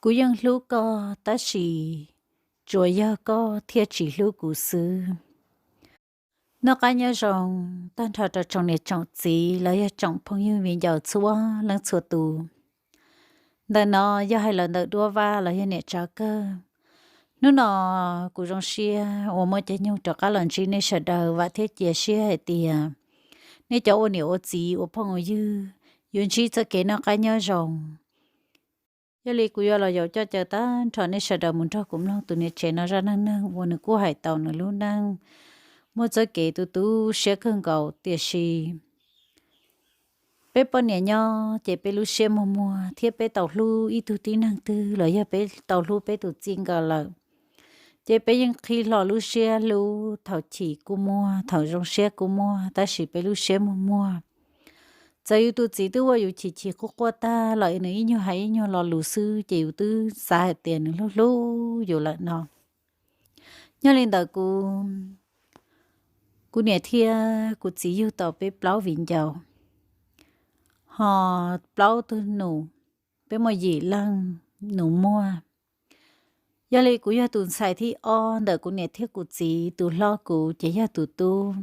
Kuv yeej hlub koj tab sis tsuas yog koj thiaj tsis hlub kuv xwb. Noj qab nyob zoo tag nrho rau tsoom niam tsoom txiv los yog tsoom phooj ywg viv ncaus txhua leej txhua tus. Ntawm no yog hais los ntawm Duab Vaj los yog niam Tsav Kawg. Hnub no kuv zoo siab uas muaj caij nyoog rov qab los ntsib nej sawv daws, vam thiab cia siab hais tias nej cov ua niam ua txiv ua phooj ua ywg yuav ntsib txoj kev noj qab nyob zoo. Yog li kuv yuav los yaum coj caw tag nrho nej sawv daws mus nrog kuv mloog tus niam tsev no zaj neej neeg uas nws kuj hais tau nws lub neej muaj txoj kev tu tu siab kawg nkaus, tiam sis peb poj niam nyob ces peb lub siab muag muag thiab peb tau hlub ib tug tib neeg twg los yog peb tau hlub peb tus txij nkawm lawm, ces peb yeej qhib hlo lub siab hlub. Thaum chim kuj muaj, thaum zoo siab kuj muaj, tab sis peb lub siab muag muag. Txawm yus tus txiv twb ua yus chim chim quaj quaj tag los nws ib nyuag hais ib nyuag lo lus xwb ces yus twb xav hais tias nws hlub hlub yus lawm no. Nyob li ntawd kuv, kuv niam thiab kuv txiv yug tau peb plaub viv ncaus, ho plaub tug nus, peb muaj yim leej nus muag. Yog li kuv yog tus ntxhais thib ob ntawm kuv niam thiab kuv txiv, tus hlob kuv ces yog tus tub.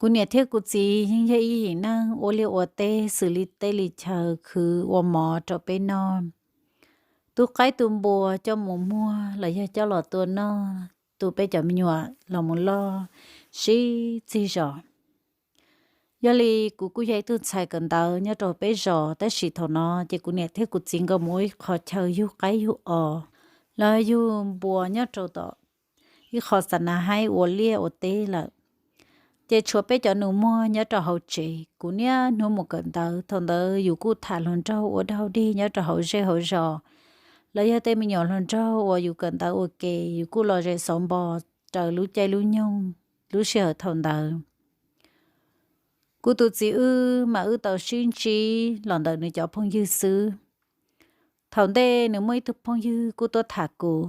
Kuv niam thiab kuv txiv yeej yog ib yim neeg ua liaj ua teb xws li teb li chaw, khwv ua mov rau peb noj, tu qaib tu npua coj mus muag los yog coj los tua noj, tu peb cov me nyuam los mus loj sib txig zos. Yog li kuv kuj yog ib tug ntxhais kawm ntawv nyob rau peb zos, tab sis thaum no ces kuv niam thiab kuv txiv nkawd mus ua ib qho chaw yug qaib yug os los yug npua nyob rau tom ib qho xa na haib ua liaj ua teb lawm. Ces tshuav peb cov nus muag nyob rau hauv tsev, kuv niaj hnub mus kawm ntawv. Thaum ntawd yus kuj tham hluas nraug ua dog dig nyob rau hauv zej hauv zos, los yog tej me nyuam hluas nraug uas yus kawm ntawv ua ke, yus kuj los zem xauv npo raws lub caij lub nyoog lub sij hawm thaum ntawd. Kuv tus txiv wb mas wb tau sib ntsib los ntawm nws cov phooj ywg xwb. Thaum ntej nws muaj ib tug phooj ywg kuj tuaj tham kuv,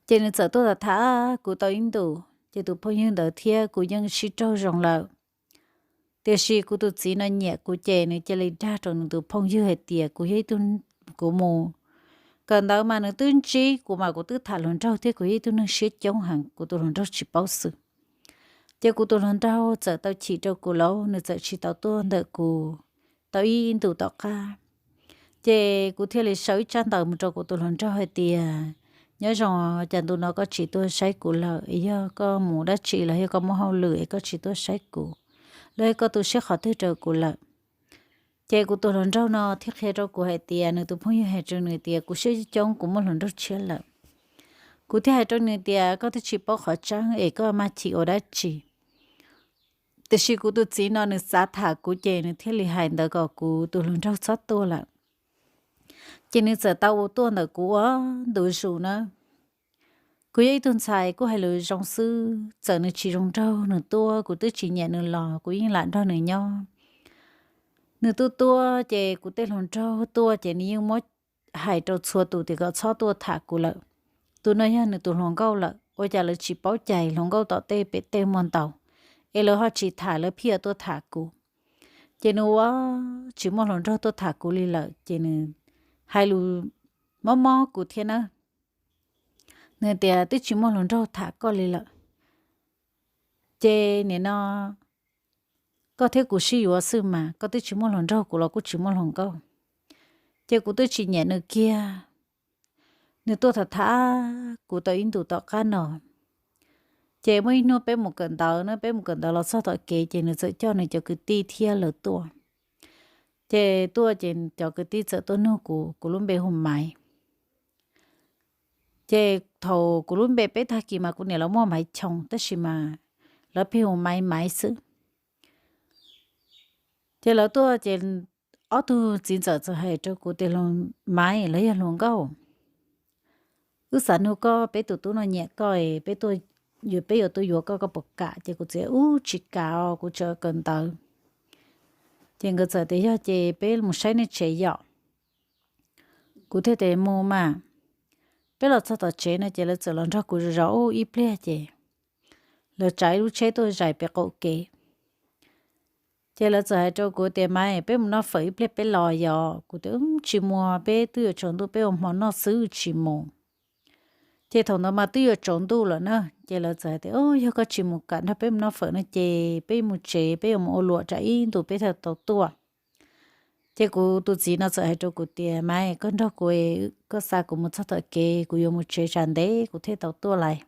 ces nws txawm tuaj tham tham kuv tau ib ntus, ces tus phooj ywg ntawd thiab kuv yeej sib raug zoo lawm. Tiam sis kuv tus txiv no nyiam kuv ces nws cia li dag rau nws tus phooj ywg hais tias kuv yog ib tug, kuv mus kawm ntawv mas nws twb ntsib kuv mas kuv twb tham hluas nraug thiab kuv yog ib tug neeg siab coob heev, kuv tus hluas nraug tsis paub xwm. Ces kuv tus hluas nraug txawm tau chim rau kuv lauj, nws txawm tsis tau tuaj ntawm kuv tau ib ntus tom qab. Ces kuv thiaj li sau ib tsab ntawv mus rau kuv tus hluas nraug hais tias, nyob zoo, cas ntu no koj tsis tuaj saib kuv lawm, es yog koj mus dab tsi los yog koj muaj hauj lwm es koj tsis tuaj saib kuv, los yog koj tu siab qhov twg rau kuv lawm? Ces kuv tus hluas nraug no thiaj qhia rau kuv hais tias nws tus phooj ywg hais rau nws tias kuv siab coob, kuv muaj hluas nraug tshiab lawm. Kuv thiaj hais rau nws tias koj twb tsis paub qhov tseeb es koj maj chim ua dab tsi? Tiam sis kuv tus txiv no nws xav tham kuv ces nws thiaj li hais ntawd kom kuv tus hluas nraug txhob tuaj lawm. Ces nws txawm tau ua tuaj ntawm kuv ua ntu zus na. Kuv yog ib tug ntxhais kuj hais lus zoo xwb, txawm nws tsis zoo nraug nws tuaj kuv twb tsis nyiam nws los kuv yeej lam nrog nws nyob. Nws tuaj tuaj ces kuv tej hluas nraug tuaj ces nws yeej muab hais rau txhua tus tias kom txhob tuaj tham kuv lawm. Tus no yog nws tus hluas nkauj lawm, ua cas lawv tsis paub cais hluas nkauj tom tej pem tej muaj ntau, es lawv ho tsis tham, lawv pheej yuav tuaj tham kuv. Ces nws ua tsis muaj hluas nraug tuaj tham kuv li lawm ces nws hais lus mob mob kuv thiab na. Nws tias twb tsis muaj hluas nraug tham koj li lawm, ces nim no koj thiab kuv sib yuav xwb mas, koj twb tsis muaj hluas nraug kuv los kuj tsis muaj hluas nkauj. Ces kuv twb tsis nyiam nws kiag. Nws tuaj tham tham kuv tau ib ntus tom qab no. Ces muaj ib hnub peb mus kawm ntawv na, peb mus kawm ntawv los txog tom kev ces nws txawm coj nws cov kwv tij thiab lawv tuaj. Ces tuaj ces cov kwv tij txawm tuaj nug kuv, kuv lub npe hu Maiv. Ces thaum kuv lub npe peb tag kis mas kuv niam lawv muaj Maiv Choo tab sis mas lawv pheej hu Maiv Maiv xwb. Ces lawv tuaj ces ob tug txiv ntxawm txawm hais rau kuv tias, Maiv, los yog hluas nkauj, wb xav nug koj, peb tus tub no nyiam koj, peb tuaj, peb yuav tuaj yuav koj, koj puas kam? Ces kuv txiv, Ub, tsis kam os, kuv tseem kawm ntawv. Ces nkawd txawm tias, Yog ces peb mus saib nej tsev yom. Kuv thiaj tias, Mus mas. Peb los txog tom tsev no ces lawv txawm los nrog kuv zov ib pliag ces lawv tsav ib lub tsheb tuaj zais pem qaum kev. Ces lawv txawm hais rau kuv tias, Maiv, peb mus noj fawm ib pliag peb los yom? Kuv tias, Tsis mus, peb twb yuav tsaus ntuj, peb ua hmo noj xwb, tsis mus. Ces thaum ntawd mas twb yuav tsaus ntuj lawm na, ces lawv txawm hais tias, Yog koj tsis mus kam nrog peb mus noj fawm no ces peb mus tsev, peb yuav mus ua luam tsam ib ntus peb thiaj tau tuaj. Ces kuv tus txiv no txawm hais rau kuv tias, Maiv, koj nrog kuv, koj xa kuv mus txog tom kev, kuv yuav mus tsev tsam ntev kuv thiaj tau tuaj lais.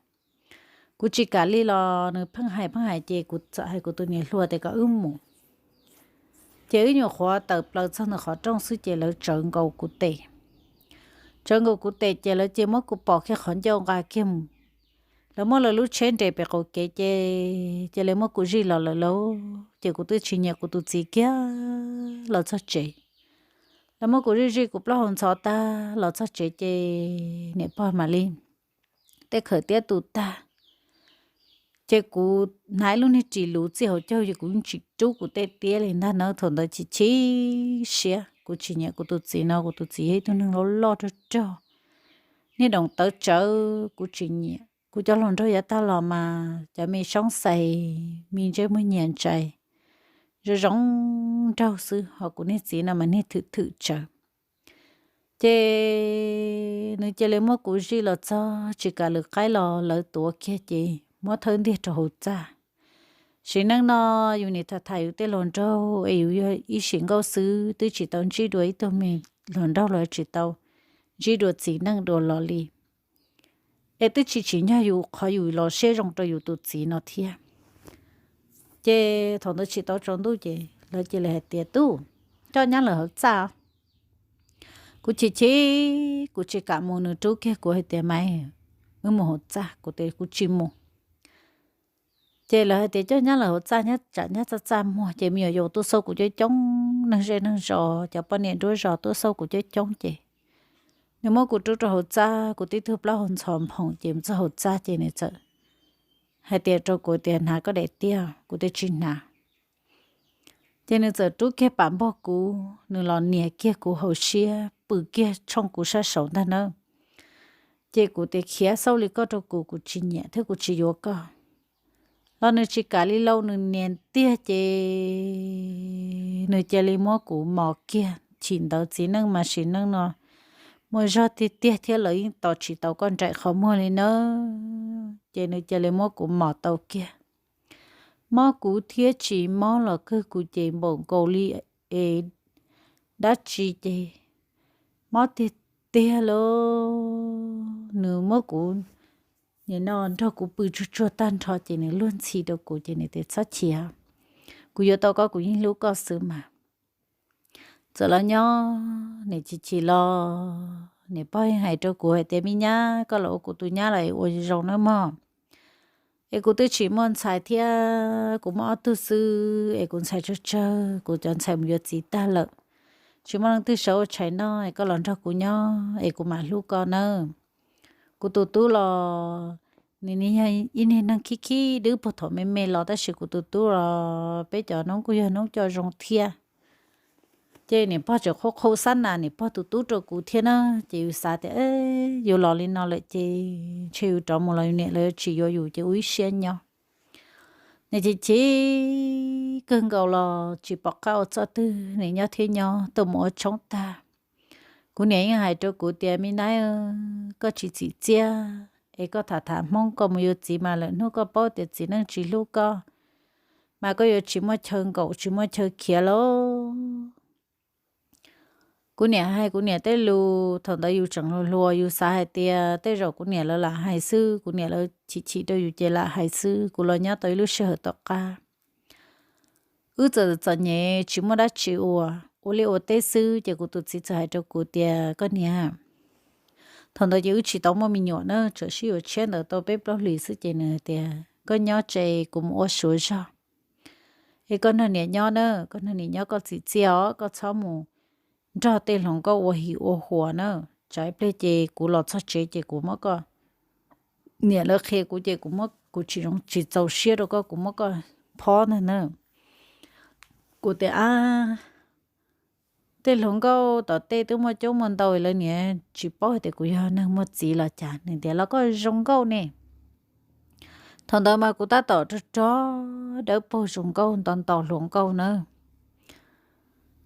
Kuv tsis kam li los nws pheej hais pheej hais ces kuv txawm hais kuv tus niam hluas tias kom wb mus. Ces wb nyuam qhuav tawm plaws txog ntawm qhov rooj xwb ces lawv tsawv nkaus kuv tes. Tsawv nkaus kuv tes ces lawv cia muab kuv pom kiag qhov ncauj nqa kiag mus. Lawv muab lawv lub tsheb nres pem qaum kev ces cia li muab kuv zij los lawm lauj. Ces kuv twb tsis nyiam kuv tus txiv kiag los txog tsev. Lawv muab kuv zij zij kuv plaub hau ntxhov tag los txog tsev ces niam pog mam li tej khawm tiab tu tag. Ces kuv hnav ib lub niag ris luv txij hauv caug ces kuv yeej tsis rub kuv tej tiab li ntag na. Thaum ntawd chim chim siab, kuv tsis nyiam kuv tus txiv no, kuv tus txiv yog ib tug neeg loj loj rog rog, niag doos tawv tsawv, kuv tsis nyiam. Kuv cov hluas nraug yav tag los mas cov me xyoob xais, me ntsej muag nyias ntsais, zoo zoo nraug xwb, ho kuv niag txiv no mas niag thwm thwm tsawv. Ces nws cia li muab kuv zij los txog tsis kam lwm qaib los lawv tuav kiag ces muab thawb ntiag rau hauv txaj. Sim neej no yus niam tham tham yus tej hluas nraug es yus yog ib sim nkauj xwb twb tsis tau ntsib dua ib tug me hluas nraug los tsis tau ntsib dua txiv neej dua los li. Es twb tsis tsim nyog yus qhov yus los siab zoo rau yus tus txiv no thiab. Ces thaum ntawd tsis tau tsaus ntuj ces lawv cia li hais tias, Tub, coj nyab lawm hauv txaj. Kuv chim chim, kuv tsis kam mus, nws rub kiag kuv hais tias, Maiv, wb mus hauv txaj. Kuv tias kuv tsis mus. Ces lawv hais tias coj nyab lawm hauv txaj, nyab tsam nyab txaj txaj muag. Ces me nyuam yaus tuaj xauj kuv coob coob, neeg zej neeg zos, cov poj niam nruab zos tuaj xauj kuv coob coob ces nws muab kuv rub rau hauv txaj, kuv tib tug plaub hau ntxhov nphoov ces mus txog hauv txaj ces nws txawm hais tias rau kuv tias, Hnav koj daim tiab. Kuv tias tsis hnav. Ces nws txawm rub kiag pam npog kuv, nws los nias kiag kuv hauv siab, pw kiag tshooj kuv sab saud ntag na. Ces kuv tias, Khiav xauj li koj rau kuv, kuv tsis nyiam thiab kuv tsis yuav koj. Los nws tsis kam li lauj, nws nias tiag ces nws cia li muab kuv mos kiag. Chim ntawd txiv neej mas sim neej no muaj zog tiag tiag thiab, lawv yeej tos tsis tau koj nraim qhov muag li na. Ces nws cia li muab kuv mos tau kiag. Mob kuv thiab tsis mob los kawg kuv ces npaum nkaus li es dab tsi ces mob tiag tiag lauj. Nws muab kuv, nim no nrog kuv pw tsuag tsuag tag nrho ces nws luag ntxhi rau kuv ces nws tias, Txhob chim, kuv yuav tau koj, kuv yeej hlub koj xwb mas. Txawm los nyob, niam chim chim los niam pog yeej hais rau kuv hais tias, Me nyab, koj los ua kuv tus nyab lawm es ua zoo nawb mog. Es kuv twb tsis muaj ntxhais thiab, kuv muaj ob tug xwb es kuv ntxhais tsawg tsawg, kuv cov ntxhais mus yuav txiv tag lawm, tsis muaj leej twg sawv ua tshais noj es koj los nrog kuv nyob es kuv mam hlub koj nawb. Kuv tus tub los nws yog ib niag neeg khib khib dwb puag thaum me me los, tab sis kuv tus tub los peb cov noob kuj yog noob coj zoo thiab. Ces niam pog tseem qhuab qhau xab nas niam pog tus tub rau kuv thiab na. Ces yus xav tias, Yus los li no lawm ces ntshe yus rov mus los yus niam lawv tsis yuav yus ces ua ib siab nyob. Niam chim chim kawg nkaus los tsis pom qab ua txoj twg, niam nyob thiab nyob tuaj mus ua tshoob tag. Kuv niam yeej hais rau kuv tias, Me nab, koj tsis txim txiaj es koj tham tham Hmoob, koj mus yuav txiv mas lawm hnub koj paub tias txiv neej tsis hlub koj mas koj yuav tsis muaj chaw nkaum tsis muaj chaw khiav lauj. Kuv niam hais kuv niam tej lus, thaum ntawd yus tseem hluas hluas yus xav hais tias tej zaum kuv niam lawv lam hais xwb, kuv niam lawv chim chim rau yus ces lam hais xwb. Kuv los nyob tau ib lub sij hawm tom qab, wb txawm txom nyem tsis muaj dab tsi ua, ua liaj ua teb xwb ces kuv tus txiv txawm hais rau kuv tias, Koj niam, thaum ntawd ces wb tsis tau muaj me nyuam na, tseem sib yuav tshiab ntawd tau peb plaub hlis xwb ces nws tias, Koj nyob tsev, kuv mus ua suav zog es koj nrog niam nyob na, koj nrog niam nyob koj txim txiaj os, koj txhob mus nrog tej hluas nkauj ua him ua huas na. Tsam ib pliag ces kuv los txog tsev ces kuv muab koj, niam lawv qhia kuv ces kuv muab, kuv tsis zoo tsis txaus siab rau koj, kuv muab koj phob ntag na. Kuv tias, Ab, tej hluas nkauj tom tej twb muaj coob muaj ntau lawm, niam tsis paub hais tias kuv yog neeg muaj txiv los cas? Nws tias, Los koj zoo nkauj ne. Thaum ntawd mas kuv tab tom rog rog dawb paug zoo nkauj nto nto hluas nkauj na.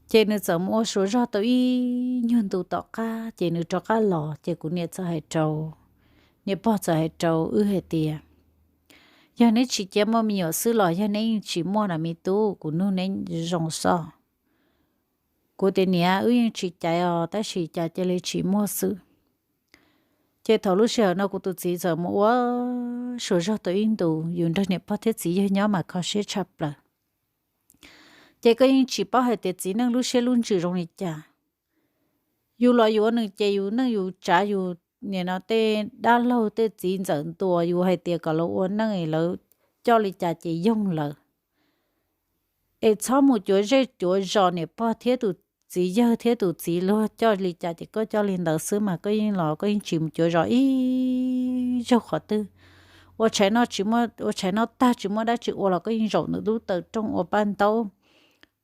Ces nws txawm mus ua suav zog tau ib nyuag ntu tom qab ces nws rov qab los ces kuv niam txawm hais rau, niam pog txawm hais rau wb hais tias, yog neb tsis cia muaj me nyuam xwb los yog neb yeej tsis muaj na me tub, kuv nug neb zoo xwb. Kuv tias niam, wb yeej tsis caiv os, tab sis cas cia li tsis muaj xwb. Ces thaum lub sij hawm no kuv tus txiv txawm mus ua suav zog tau ib ntus, yus nrog niam pog thiab txiv yawg nyob mas kho siab tshaj plaws. Ces koj yeej tsis paub hais tias txiv neej lub siab lub ntsws zoo li cas. Yus los yus ua nws ces yus neej yus tsav yus, nim no tej dab laug tej txiv ntxawm ntuas yus hais tias kom lawv ua neej es lawv coj li cas ces yoog lawv. Es txhob mus cuav zej cuav zos niam pog thiab tus txiv yawg thiab tus txiv luag coj li cas ces koj coj li ntawd xwb mas koj yeej los koj yeej tsis mus cuav zos ib zaug qhov twg. Ua tshais noj tsis muaj, ua tshais noj tag tsis muaj dab tsi ua los koj yeej zaum ntawm lub taw rooj ua paj ntaub,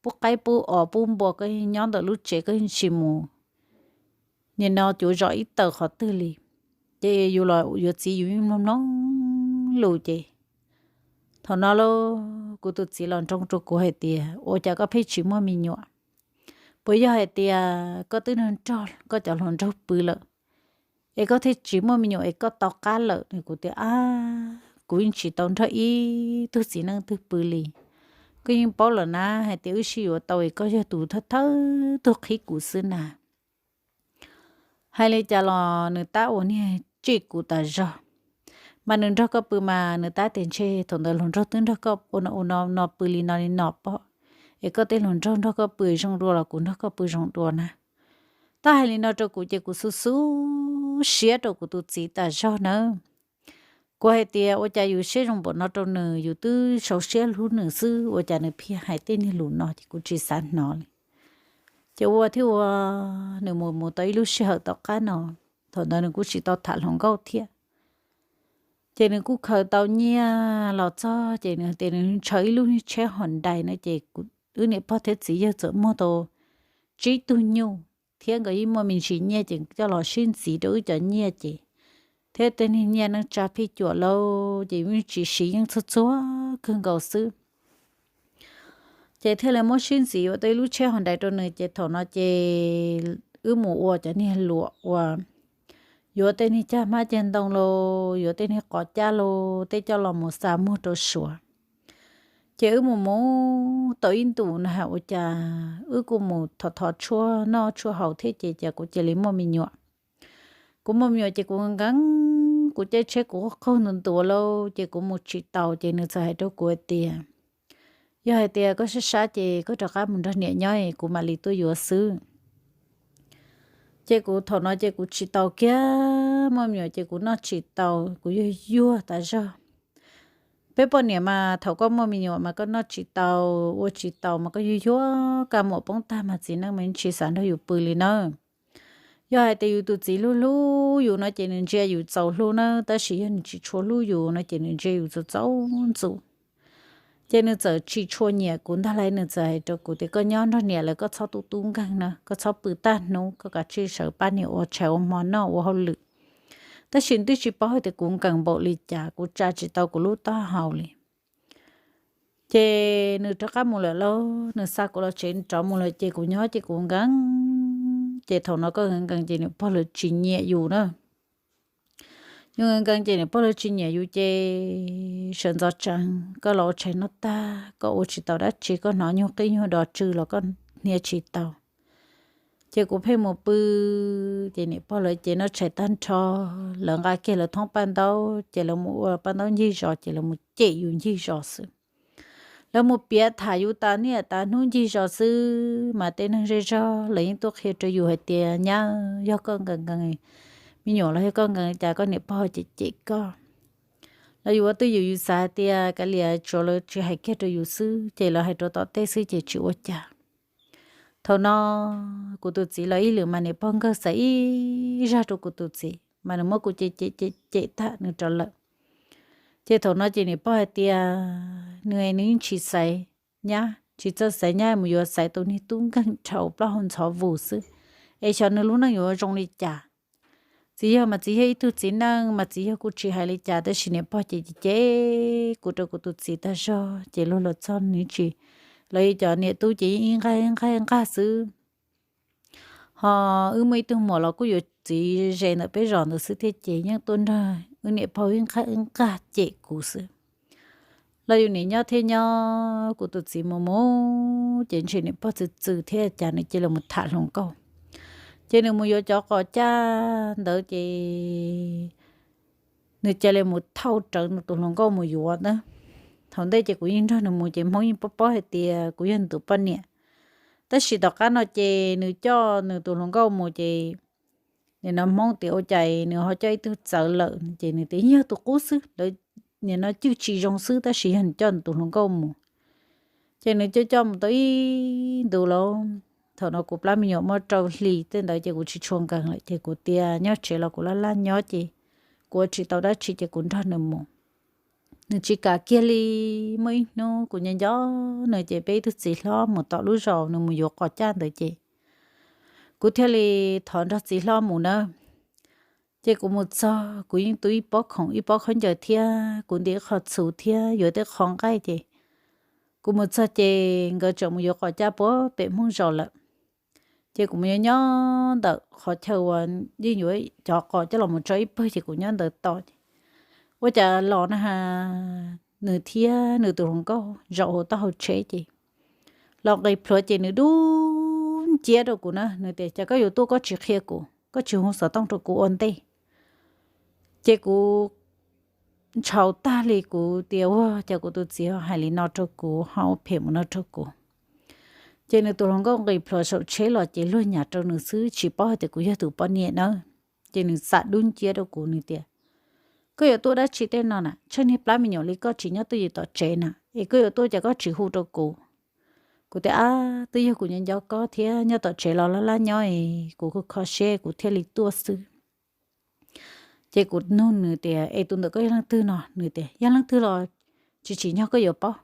pub qaib pub os pub npua, koj yeej nyob ntawm lub tsev, koj yeej tsis mus nim no cuav zos ib taws qhov twg li. Ces yus los yuav txiv yus yeej mloog mloog lus ces thaum no lauj kuv tus txiv los nroo rau kuv hais tias, ua cas koj pheej tsis muaj me nyuam? Puas yog hais tias koj twb nrog koj cov hluas nraug pw lawm es koj thiaj tsis muaj me nyuam es koj tau qab lawm? Kuv tias, ab, kuv yeej tsis tau nrog ib tug txiv neej twg pw li. Koj yeej paub lawm na hais tias wb sib yuav tau es koj yog tus thawj thawj tug qhib kuv xwb na. Hais li cas los nws tab ua niag tsij kuv tas zog. Mas nws nrog koj pw mas nws tab tias ntshe thaum ntawd hluas nraug twb nrog koj ua no ua no no pw li no li no pom, es koj tej hluas nraug nrog koj pw zoo dua los kuv nrog koj pw zoo dua na. Tab hais li no rau kuv ces kuv xub xub siab rau kuv tus txiv tas zog nawb. Kuv hais tias ua cas yus siab zoo npaum no rau nws, yus twb sau siab hlub nws xwb ua cas nws pheej hais tej niag lus no ces kuv tsis xav hnov li. Ces ua thiab ua, nws mus mus tau ib lub sij hawm tom qab no, thaum ntawd nws kuj tsis tau tham hluas nkauj thiab. Ces nws kuj khaws tau nyiaj los txog ces nws tias nws ntshaw ib lub niag tsheb hos ntais no ces wb niam pog thiab txiv yawg txawm muag tau tsib tug nyuj thiab nkawd yeej muaj me ntsis nyiaj ces coj los sib ntxiv rau wb cov nyiaj ces thiab tej niag nyiaj neej tsa phij cuam lauj ces yeej tsis siv yeej txhua txhua kawg nkaus xwb. Ces thiaj li muab sib ntxiv yuav tau ib lub tsheb hos ntais rau nws ces thaum no ces wb mus ua cov niag luam ua, yuav tej niag cag hmab cag ntoo lauj, yuav tej niag qos cab lauj, tej coj los mus xa muag rau Suav. Ces wb mus mus tau ib ntus na has ua cas wb kuj mus thov thov tshuaj noj tshuaj haus thiab ces cas kuv cia li muaj me nyuam. Kuv muaj me nyuam ces kuv nkees, kuv caij tsheb kuv qaug ntuas ntuas lauj ces kuv mus tsis taus ces nws txawm hais rau kuv hais tias, yog hais tias koj sab sab ces koj rov qab mus nrog niam nyob kuv mam li tuaj yuav xwb. Ces kuv thaum no ces kuv tsis taus kiag, muaj me nyuam ces kuv noj tsis taus, kuv yuag yuag tas zog. Peb poj niam mas thaum koj muaj me nyuam mas koj noj tsis taus ua tsis taus mas koj yuag yuag, kab muam poob tag mas txiv neej mas tsis xav nrog yus pw li nawb. Yog hais tias yus tus txiv hlub hlub yus no ces nws ntsia yus txaus hlub nawb, tab sis yog nws tsis tshua hlub yus no ces nws ntsia yus txaus txaus ntxub. Ces nws txawm tsis tshua nyiam kuv ntag lauj, nws txawm hais rau kuv tias koj nyob nrog niam lawm koj txhob tu tub nkeeg na, koj txhob pw tag hnub, koj kav tsij sawv pab niam ua tshais ua hmo noj ua hauj lwm. Tab sis twb tsis paub hais tias kuv nkees npaum li cas, kuv tsa tsis tau kuv lub taub hau li. Ces nws rov qab mus lawm lauj, nws xa kuv los tsev rov mus lawm ces kuv nyob ces kuv nkees. Ces thaum no koj nkees nkees ces niam pog lawv tsis nyiam yus na. Yus nkees nkees ces niam pog lawv tsis nyiam yus ces sawv ntxov tsees koj los ua tshais noj tag koj ua tsis tau dab tsi, koj hnov nyuag qij nyuag do tsw los koj hnia tsis tau. Ces kuv pheej mus pw, ces niam pog lawv ces noj tshais tag nrho, lawv nqa kiag lawv thoob paj ntaub ces lawv mus ua paj ntaub ncig zos ces lawv mus cem yus ncig zos xwb. Lawv mus piav tham yus tas niaj tas hnub ncig zos xwb, mas tej neeg zej zog lawv yeej tuaj qhia rau yus hais tias nyab, yog koj nkees nkees me nyuam los yog koj nkees cas koj niam pog cem cem koj. Los yus ua twj ywm yus xav hais tias kav liam, tsuav lawv tsis hais kiag rau yus xwb ces lawv hais rau tom tej xwb ces tsis ua cas. Thaum no kuv tus txiv los ib lwm mas niam pog nkawg xaiv ib zaj rau kuv tus txiv mas nws muab kuv cem cem cem cem tag nws rov lawm. Ces thaum no ces niam pog hais tias nws, nws yeej tsis xaiv nyab, tsis txawj xaiv nyab, mus yuav xaiv tus niag tub nkeeg dhau plaub hau ntxhov vus xwb, es xyov nws lub neej yuav zoo li cas. Txiv yawg mas txiv yawg ib tug txiv neej mas txiv yawg kuj tsis hais li cas, tab sis niam pog ces cem cem kuv rau kuv tus txiv tag zog ces luag los txog nws tsis lawv cov niam tub ces yeej ib nqag ib nqag ib nqag xwb. Ho wb muaj ib tug muam los kuj yuav txiv ze ntawm peb zos ntawd xwb thiab ces yeej tuaj nrog wb niam pog ib nqag ib nqag cem kuv xwb. Los yus niam nyob thiab nyob, kuv tus txiv mus mus ces ntshe niam pog txwv txwv thiab cas nws cia li mus tham hluas nkauj. Ces nws mus yuav cov qos caj ntawd ces nws cia li mus thauj rawv nws tus hluas nkauj mus yuav na. Thaum ntej ces kuv yeej nrog nws mus ces Hmoob yeej paub paub hais tias kuv yog nws tus poj niam. Tab sis tom qab no ces nws coj nws tus hluas nkauj mus ces nim no Hmoob tias ua cas nws ho coj ib tug txawv lawm ces nws tias yog tus qub xwb, lawv nim no cwj tsis zoo xwb tab sis yog nws coj nws tus hluas nkauj mus. Ces nws coj coj mus tau ib ntus lauj, thaum no kuv plab me nyuam muaj rau hli tej ntawd ces kuv tsis tshua nkees lawm ces kuv tias nyob tsev los kuv laj laj nyob ces kuv ua tsis tau dab tsi ces kuv nrog nws mus. Nws tsis kam kiag li. Muaj ib hnub kuv nco nco nws ces peb ib tug txiv hlob mus tom lub zos nws mus yuav qos caj ntawd ces kuv thiaj li thov nrog txiv hlob mus na. Ces kuv mus txog kuv yeej tu ib pob khoom ib pob khaub ncaws thiab kuv ntim qhov txhuv thiab yuav tej qhov nqaij ces kuv mus txog ces nkawd tseem mus yuav qos caj puag pem Hmoob zos lawm. Ces kuv mus nyob nyob ntawm qhov chaw uas yeej yuav cov qos coj los mus tso ib pawg ces kuv nyob ntawd tos ces ua cas los na has, nws thiab nws tus hluas nkauj zaum hauv taub hau tsheb ces los nqis plhuav ces nws dub nciab rau kuv na, nws tias cas koj yuav tuaj koj tsis qhia kuv, koj tsis hu xov tooj rau kuv ua ntej. Ces kuv ntshai tag li, kuv tias ua cas kuv tus txiv ho hais li no rau kuv, ho ua phem mus no rau kuv. Ces nws tus hluas nkauj nqis plhuav saum tsheb los ces luag nyam rau nws xwb, tsis paub hais tias kuv yog tus poj niam na. Ces nws xam dub nciab rau kuv, nws tias koj yuav tuaj dab tsi tej no na, tsheej niag plab me nyuam li koj tsis nyob twj ywm tom tsev na es koj yuav tuaj cas koj tsis hu rau kuv. Kuv tias ab, twb yog kuv nyob nco koj thiab nyob tom tsev los laj laj nyob es kuv kho kho siab kuv thiaj li tuaj xwb. Ces kuv nug nws tias es tus ntawm koj yog leej twg no? Nws tias yog leej twg los tsis tsim nyog koj yuav paub.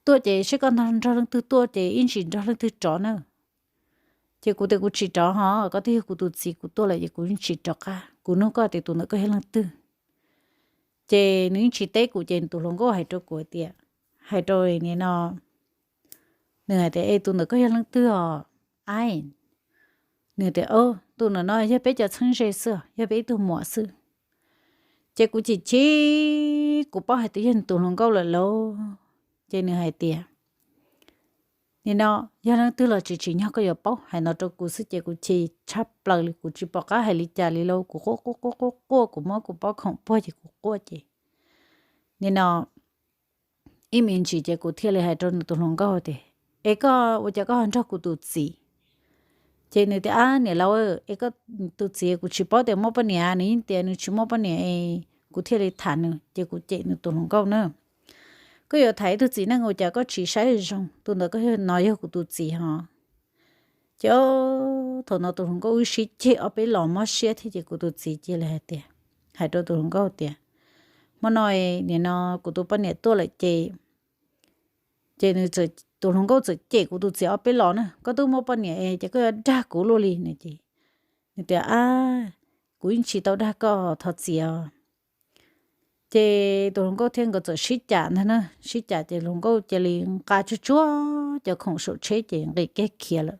Tuaj ces seb koj nrog leej twg tuaj ces ib ntsis nrog leej twg rov na. Ces kuv tias kuv tsis rov hos, koj twb yog kuv tus txiv kuv tuaj lawm ces kuv yeej tsis rov qab. Kuv nug koj tias tus ntawm koj yog leej twg. Ces nws yeej tsis teb kuv ces nws tus hluas nkauj hais rau kuv tias, hais rau nim no, nws hais tias es tus ntawm koj yog leej twg os? Ai, nws tias tus ntawm no yog peb cov txheeb ze xwb, yog peb ib tug muam xwb. Ces kuv chim chim, kuv paub hais tias yog nws tus hluas nkauj lawm lauj. Ces nws hais tias nim no yog leej twg los tsis tsim nyog koj yuav paub, hais no rau kuv xwb ces kuv chim tshaj plaws li, kuv tsis pom qab hais li cas li lauj, kuv quaj quaj quaj quaj quaj, kuv muab kuv pob khoom puag ces kuv quaj ces nim no ib me ntsis ces kuv thiaj li hais rau nws tus hluas nkauj tias es koj ua cas koj ho nrog kuv tus txiv? Ces nws tias ab niam laus, es koj tus txiv kuv tsis paub tias muaj poj niam, nws yeej tias nws tsis muaj poj niam es kuv thiaj li tham nws. Ces kuv cem nws tus hluas nkauj na, koj yuav tham ib tug txiv neej ua cas koj tsis saib zoo, tus ntawd koj no yog kuv tus txiv hos. Ces thaum no tus hluas nkauj wb sib ceg ob peb los mob siab thiab ces kuv tus txiv cia li hais tias, hais rau tus hluas nkauj tias hmo no nim no kuv tus poj niam tuaj lawm ces, ces nws, tus hluas nkauj txawm cem kuv tus txiv ob peb los na, koj twb muaj poj niam es ces koj yuav dag kuv luaj li no ces nws tias ab, kuv yeej tsis tau dag koj, thov txim os. Ces tus hluas nkauj thiab nkawd txawm sib cam ntag na, sib cam ces hluas nkauj cia li nqa tsuag tsuag cov khoom saum tsheb ces nqis kiag khiav lawm.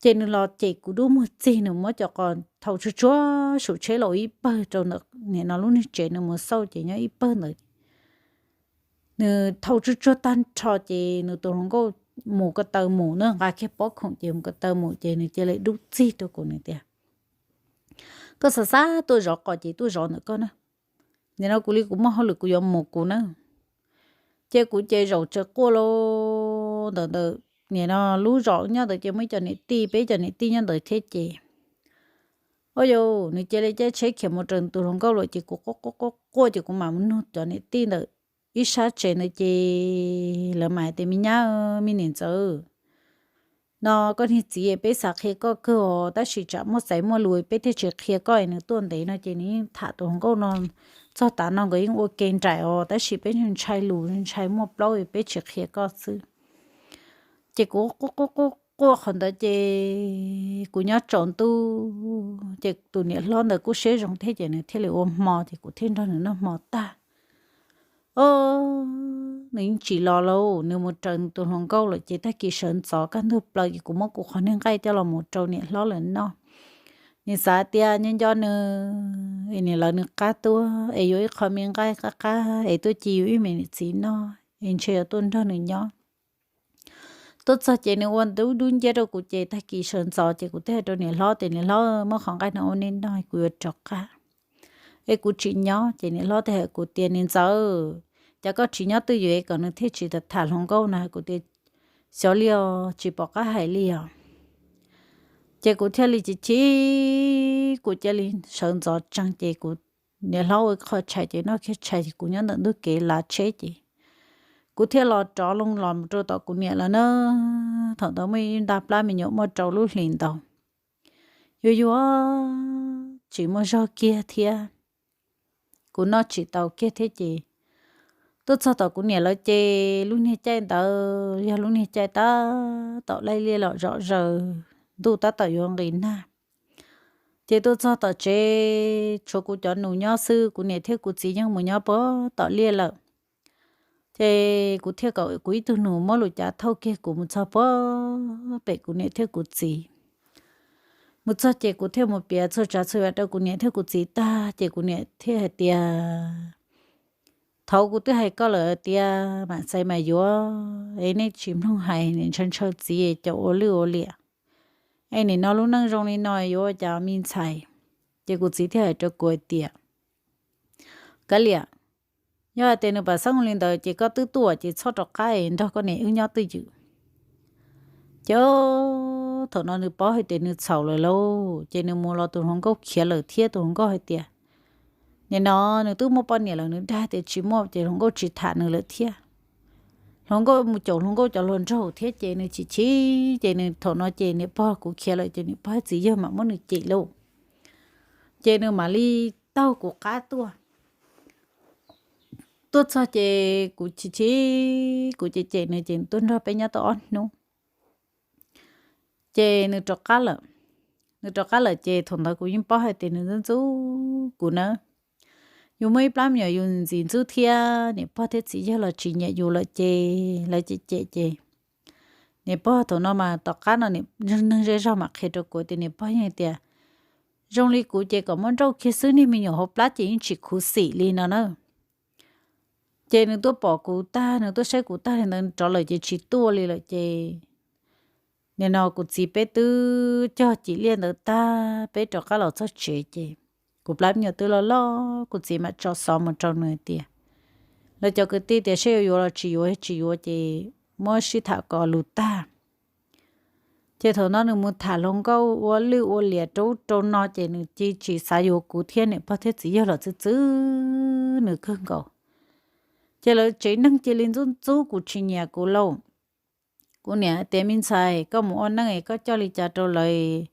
Ces nws los cem kuv dub muag txig, nws muab cov qos thau tsuag tsuag saum tsheb los ib pawg rau ntawm nim no lub niag tsev nws mus xauj ces nyob ib pawg ntawd. Nws thau tsuag tsuag tag nrho ces nws tus hluas nkauj mus ko taw mus na, nqa kiag pob khoom ces mus ko taw mus ces nws cia li dub txig rau kuv, nws tias koj xav xav tuaj zov qos ces tuaj zov ntawm koj na, nim no kuv li kuv muaj hauj lwm kuv yuav mus kuv na. Ces kuv ces zaum tsaws quaj lauj, ntawm ntawm nim no lub zos nyob ntawd ces muaj ib co niam tij, peb cov niam tij nyob ntawd thiab ces, ua yus nws cia li caij tsheb khiav mus raws tus hluas nkauj lawm ces kuv quaj quaj quaj quaj ces kuv mam mus nug cov niam tij ntawm ib sab tsev ntawd ces lawv mam hais tias me nyab, me niam ntxawm, no koj niag txiv peb xav qhia koj kawg os, tab sis tsam muaj xaiv muaj lus peb thiaj tsis qhia koj, nws tuaj ntev no ces nws yeej tham tus hluas nkauj no txog tav no nkawd yeej ua ke nraim os, tab sis peb ntshai lus ntshai muaj plaub peb tsis qhia koj xwb. Ces kuv quaj quaj quaj qhov ntawd ces kuv nyob tsaus ntuj ces tus niam hlob ntawd kuj siab zoo thiab ces nws thiaj li ua hmo ces kuv thiaj nrog nws noj hmo tag. o, nws yeej tsis los lauj, nws mus raws nws tus hluas nkauj lawm ces tag kis sawv ntxov kaj ntug plaws ces kuv muab kuv qhov niag nqaij coj los mus rau niam hlob lawv noj. Nws xav tias nyob nco nws es niam lawv nws qab tuaj es yuav ib qho me nqaij qab qab es tuaj ci yus ib me niam txiv noj es ntshe yuav tuaj nrog nws nyob. Tuaj txog ces nws ua dub dub nciab rau kuv ces tag kis sawv ntxov ces kuv thiaj hais rau niam hlob tias, niam hlob, muab qhov nqaij no ua nej noj, kuv yuav rov qab es kuv tsis nyob. Ces niam hlob thiaj hais kuv tias, niam ntxawm, cas koj tsis nyob twj ywm kom nws thiaj tsis tham hluas nkauj no? Kuv tias, xyov li os, tsis pom qab hais li os. Ces kuv thiaj li chim chim, kuv cia li sawv ntxov tsees ces kuv, niam hlob ua qho tshais ces noj kiag tshais ces kuv nyob ntawm ntug kev lav tsheb ces kuv thiaj los rov loo los rau tom kuv niam lawv na. Thaum ntawd muaj ib nta plab me nyuam muaj rau lub hlis ntau, yuav yuav tsis muaj zog kiag thiab, kuv noj tsis tau kiag thiab ces tuaj txog tom kuv niam lawv ces lub niag caij ntawd yog lub niag caij tab tom laij liaj los zom zaws, ntuj tab tom yuav nqis nag. Ces tuaj txog tom tsev tshuav kuv cov nus nyob xwb, kuv niam thiab kuv txiv yeej mus nyob puag tom liaj lawm. Ces kuv thiaj kom kuv ib tug nus muab lus cav thauj kiag kuv mus txog puag pem kuv niam thiab kuv txiv. Mus txog ces kuv thiaj mus piav txhua tsav txhua yam rau kuv niam thiab kuv txiv tag ces kuv niam thiaj hais tias, thaud kuv twb hais koj lawm tias mam txais mam yuav es nej tsis mloog hais, nim ntshaw ntshaw txiv cov ua lwj ua liam, es nim no lub neej zoo li no yuav ua cas me ntxhais? Ces kuv txiv thiaj hais rau kuv hais tias, kav liam, yog hais tias nws pam xeeb li ntawd ces koj twb tuaj ces txhob rov qab es nrog koj niam wb nyob twj ywm. Ces thaum no nws paub hais tias nws txhaum lawm lauj, ces nws mus los tus hluas nkauj khiav lawm thiab. Tus hluas nkauj hais tias, nim no nws twb muaj poj niam lawm, nws dag tias tsis muaj ces hluas nkauj tsis tham nws lawm thiab. Hluas nkauj mus caum hluas nkauj cov hluas nraug thiab ces nws chim chim, ces nws thaum no ces niam pog kuv khiav lawm ces niam pog txiv yawg mam muab nws cem lauj. Ces nws mam li taug kuv qab tuaj. Tuaj txog ces kuv chim chim, kuv cem cem nws ces nws tuaj nrog peb nyob tau ob hnub ces nws rov qab lawm. Nws rov qab lawm ces thaum ntawd kuv yeej paub hais tias nws ntxub ntxub kuv na. Yus muaj ib plab me nyuam yus ntxim ntxub thiab, niam pog thiab txiv yawg los tsis nyiam yus lawm ces lawv cem cem ces niam pog thaum no mas tom qab no niam neeg zej zog mam qhia rau kuv tias niam pog yeej hais tias, zoo li kuv ces kom muab nrauj kiag xwb, niag me nyuam hauv plab ces yeej tsis khuv xim li no na. Ces nws tuaj pom kuv tag, nws tuaj saib kuv tag li ntawd rov lawm ces tsis tuaj li lawm ces nim no kuv txiv peb twb cog cim liaj ntawd tag, peb rov qab los txog tsev ces kuv plab me nyuam twb loj loj, kuv txiv mam tso xov mus rau nws tias, lawv cov kwv tij tias seb yuav yuav los tsis yuav, tsis yuav ces muab sib tham kom lus tag. Ces thaum no nws mus tham hluas nkauj ua lwj ua liam rau ub rau no ces nws cia tsis xav yuav kuv thiab, niam pog thiab txiv yawg los txwv txwv nws kawg nkaus. Ces lawv tsev neeg cia li ntxub ntxub kuv, tsis nyiam kuv lauj. Kuv niam tias, me ntxhais, koj mus ua neej es koj coj li cas rau lawv,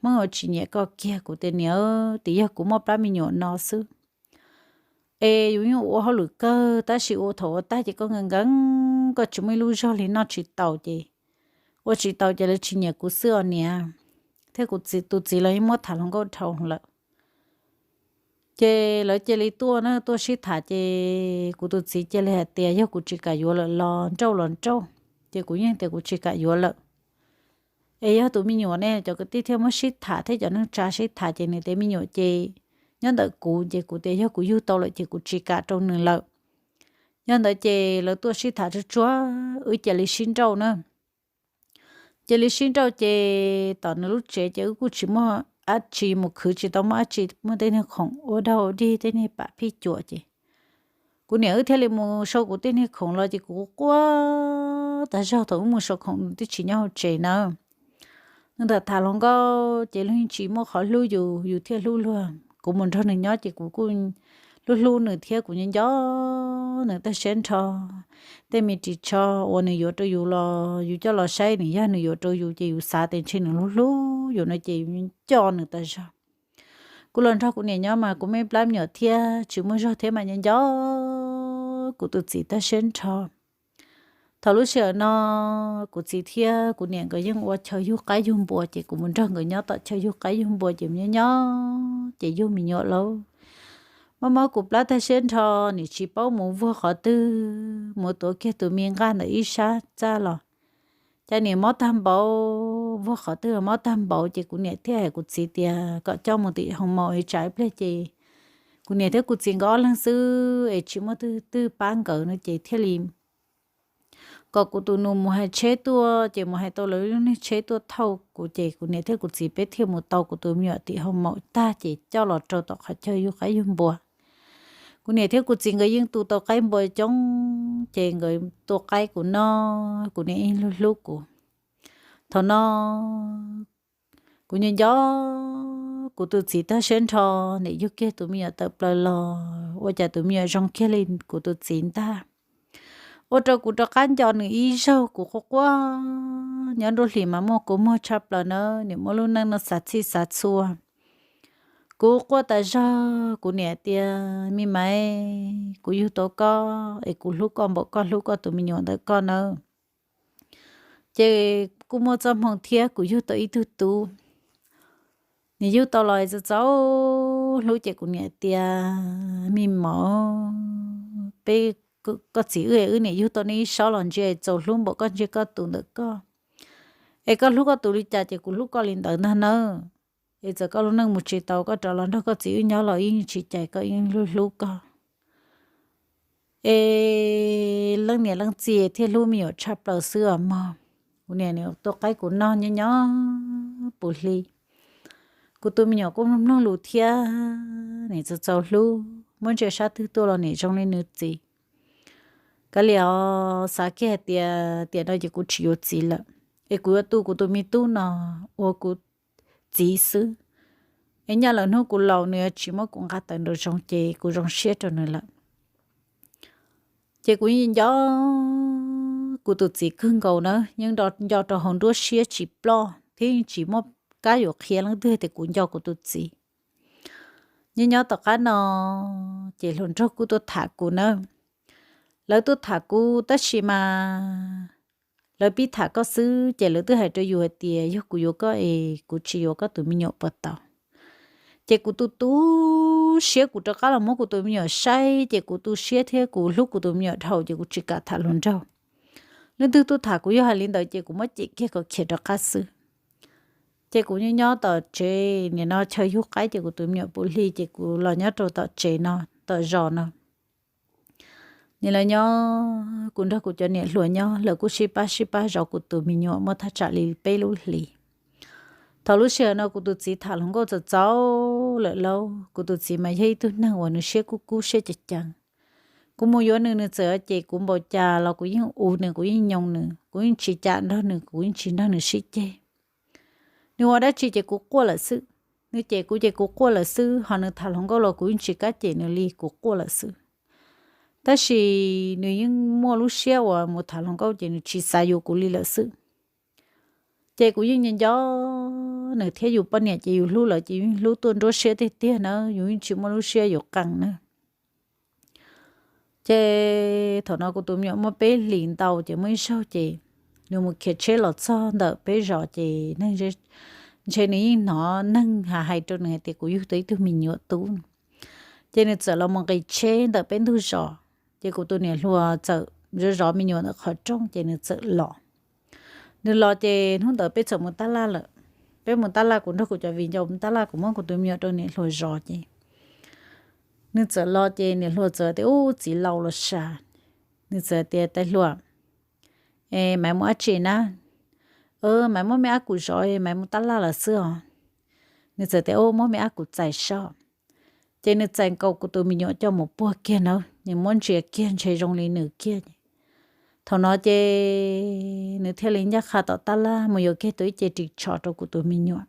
Hmoob yuav tsis nyiam koj kiag. Kuv tias, niam, tias yog kuv muaj plab me nyuam no xwb es yus yeej ua hauj lwm kawg tab sis ua thaum ua tag ces koj nkees nkees, koj tsis muaj ib lub zog li, noj tsis tau ces ua tsis tau ces lawv tsis nyiam kuv xwb os niam. Thiab kuv tus txiv los yeej muab tham hluas nkauj dhau lawm. Ces lawv cia li tuaj na, tuaj sib tham ces kuv tus txiv cia li hais tias yog kuv tsis kam yuav lawm los nrauj los nrauj. Ces kuv yeej tias kuv tsis kam yuav lawm. Es yog tus me nyuam ne, cov kwv tij thiaj muab sib tham thiab cov neej tsa sib tham ces nws tias me nyuam ces nyob ntawm kuv, ces kuv tias yog kuv yug tau lawm ces kuv tsis kam rau nws lawm. Yog ntawd ces lawv tuaj sib tham tsuag tsuag, wb cia li sib nrauj na. Cia li sib nrauj ces tom nws lub tsev ces wb kuj tsis muaj dab tsi, mus khwv tsis tau muaj dab tsi, muaj tej niag khoom ua dog ua dig, tej niag pam phij cuam ces kuv niam wb thiaj li mus sau kuv tej niag khoom los ces kuv quaj quaj tas zog. Thaum wb mus sau khoom nws twb tsis nyob hauv tsev na. Nws tham tham hluas nkauj ces luag yeej tsis muaj qhov hlub yus, yus thiaj hlub luag. Kuv mus nrog nws nyob ces kuv kuj hlub hlub nws thiab kuv nco nco nws tag siab nrho. Tej me ris tsho uas nws yuav rau yus los yus coj los saib, nws yog nws yuav rau yus ces yus xav tias ntshe nws hlub hlub yus no ces yus nco nws tas zog. Kuv los nrog kuv niam nyob mas kuv muaj ib plab me nyuam thiab tsis muaj zog thiab mas nco nco kuv tus txiv tag siab nrho. Thaum lub sij hawm no kuv txiv thiab kuv niam nkawd yeej ua chaw yug qaib yug npua ces kuv mus nrog nkawd nyob tom chaw yug qaib yug npua ces mus nyob nyob ces yug me nyuam lauj. Mob mob kuv plab tag siab nrho, nim tsis paub mus vuag qhov twg, mus tuav kiag tus me nqaj ntawm ib sab txaj los cas nim mob tag npaum, vuag qhov twg mob tag npaum. Ces kuv niam thiaj hais kuv txiv tias kom coj mus tim hoo maum es tsam ib pliag ces kuv niam thiab kuv txiv nkawd ob leeg xwb es tsis muaj twg twg pab nkawd no ces thiaj li kom kuv tus nus mus hais tsheb tuaj. Ces mus hais tau lawv lub niag tsheb tuaj thauj kuv ces kuv niam thiab kuv txiv peb thiaj mus tau kuv tus me nyuam tim hoo maum tag ces coj los rau tom qhov chaw yug qaib yug npua. Kuv niam thiab kuv txiv nkawd yeej tu tau qaib npua coob ces nkawd tua qaib kuv noj, kuv niam yeej hlub hlub kuv. Thaum no kuv nco nco kuv tus txiv tag siab nrho, nim yug kiag tus me nyuam tawm plaws los ua cas tus me nyuam zoo kiag li kuv tus txiv ntag. Ua rau kuv rov qab nco nws ib zaug, kuv quaj quaj. Nyob nruab hlis mas muaj kua muag tshaj plaws na, nim muaj lub neej no xav txhij xav txhua. Kuv quaj tas zog, kuv niam tias, me maiv, kuv yug tau koj es kuv hlub koj npaum koj hlub koj tus me nyuam ntawm koj nawb. Ces kuj muaj txoj hmoo thiab kuv yug tau ib tug tub. Nws yug tau los txaus txaus hlub ces kuv niam tias, me maiv, peb, koj txiv wb, wb niam yug tau nej ib sob los ntsia txaus hlub npaum koj ntsia koj tus ntawm koj. Es koj hlub koj tus li cas ces kuv hlub koj li ntawd ntag nawb. Es txawm koj lub neej mus tsis tau, koj rov los nrog koj txiv wb nyob los yeej tsis cais, koj yeej hlub hlub koj. Es leej niam leej txiv thiaj hlub me nyuam tshaj plaws xwb os mog. Kuv niam nim tua qaib kuv noj nyob nyob puv hli. Kuv tus me nyuam kuj mloog mloog lus thiab, nim txaus txaus hlub, muab ntsia sab twg tuaj los nim zoo li nws txiv. Kav liam os, xav kiag hais tias tiam no ces kuv tsis yuav txiv lawm, es kuv yuav tu kuv tus me tub no ua kuv txiv xwb. Es nyaj lawm hnub kuv laus nws yuav tsis muab kuv nqa tawm nraum zoov ces kuv zoo siab rau nws lawm. Ces kuv yeej nco kuv tus txiv kawg nkaus na, yeej nco rau hauv nruab siab tsis ploj thiab yeej tsis muaj kab yuav qhia leej twg tias kuv nco kuv tus txiv. Nyob nyob tom qab no ces hluas nraug kuj tuaj tham kuv na. Lawv tuaj tham kuv tab sis mas lawv pib tham koj xwb ces lawv twb hais rau yus hais tias yog kuv yuav koj es kuv tsis yuav koj tus me nyuam puas tau. Ces kuv tu tu siab kuv rov qab los muab kuv tus me nyuam saib ces kuv tu siab thiab kuv hlub kuv tus me nyuam dhau ces kuv tsis kam tham hluas nraug. Leej twg tuaj tham kuv yog hais li ntawd ces kuv muab cem kiag kom khiav rov qab xwb. Ces kuv nyob nyob tom tsev, nim no chaw yug qaib ces kuv tus me nyuam puv hli ces kuv los nyob rau tom tsev no, tom zos no. Nim los nyob kuv nrog kuv cov niam hluas nyob, lawv kuj sib pab sib pab zov kuv tus me nyuam muaj thaj tsam li peb lub hlis. Thaum lub sij hawm no kuv tus txiv tham hluas nkauj txaus txaus lawm lauj. Kuv tus txiv mas yog ib tug neeg uas nws siab kub kub siab ceev ceev. Kuv mus yuav nws, nws txawm cem kuv npaum cas los kuv yeej ua nws, kuv yeej nyob nws, kuv yeej tsis cam nrog nws, kuv yeej tsis nrog nws sib ceg. Nws ua dab tsi ces kuv quaj lawm xwb. Nws cem kuv ces kuv quaj lawm xwb, ho nws tham hluas nkauj los kuv yeej tsis kam cem nws li, kuv quaj lawm xwb. Tab sis nws yeej muaj lub siab uas mus tham hluas nkauj ces nws tsis xav yuav kuv li lawm xwb. Ces kuv yeej nco nco nws thiab, yus poj niam ces yus hlub lawm ces yus yeej hlub tuaj nruab siab tiag tiag na, yus yeej tsis muaj lub siab yuav qee na. Ces thaum no kuv tus me nyuam muaj peb hlis ntau ces muaj ib zaug ces nws mus khiav tsheb los txog ntawm peb zos ces neeg ntshe nws yeej hnov neeg hais rau nws hais tias kuv yug tau ib tug me nyuam tub. Ces nws txawm los mus nqis tsheb ntawm peb ntug zos, ces kuv tus niam hluas txawm zov zov me nyuam ntawm qhov rooj ces nws txawm los. Nws los ces hnub ntawd peb txawm mus tab laj lawm. Peb mus tab laj, kuv nrog kuv cov viv ncaus mus tab laj, kuv muab kuv tus me nyuam rau niam hluas zov ces nws txawm los ces niam hluas txawm tias, ub, txiv laus los sas. Nws txawm tias, tais hluas, es maiv mus dab tsi na? Maiv muab me ab kum zov, maiv mus tab laj lawm xwb os. Nws txawm tias, ub, muab me ab kum txais soj. Ces nws txais nkaus kuv tus me nyuam coj mus puag kiag na, nws muab ntsia kiag ntshe zoo li nws kiag. Thaum no ces nws thiaj li ncaj qha tom tab laj mus yuav kiag tau ib ce ris tsho rau kuv tus me nyuam.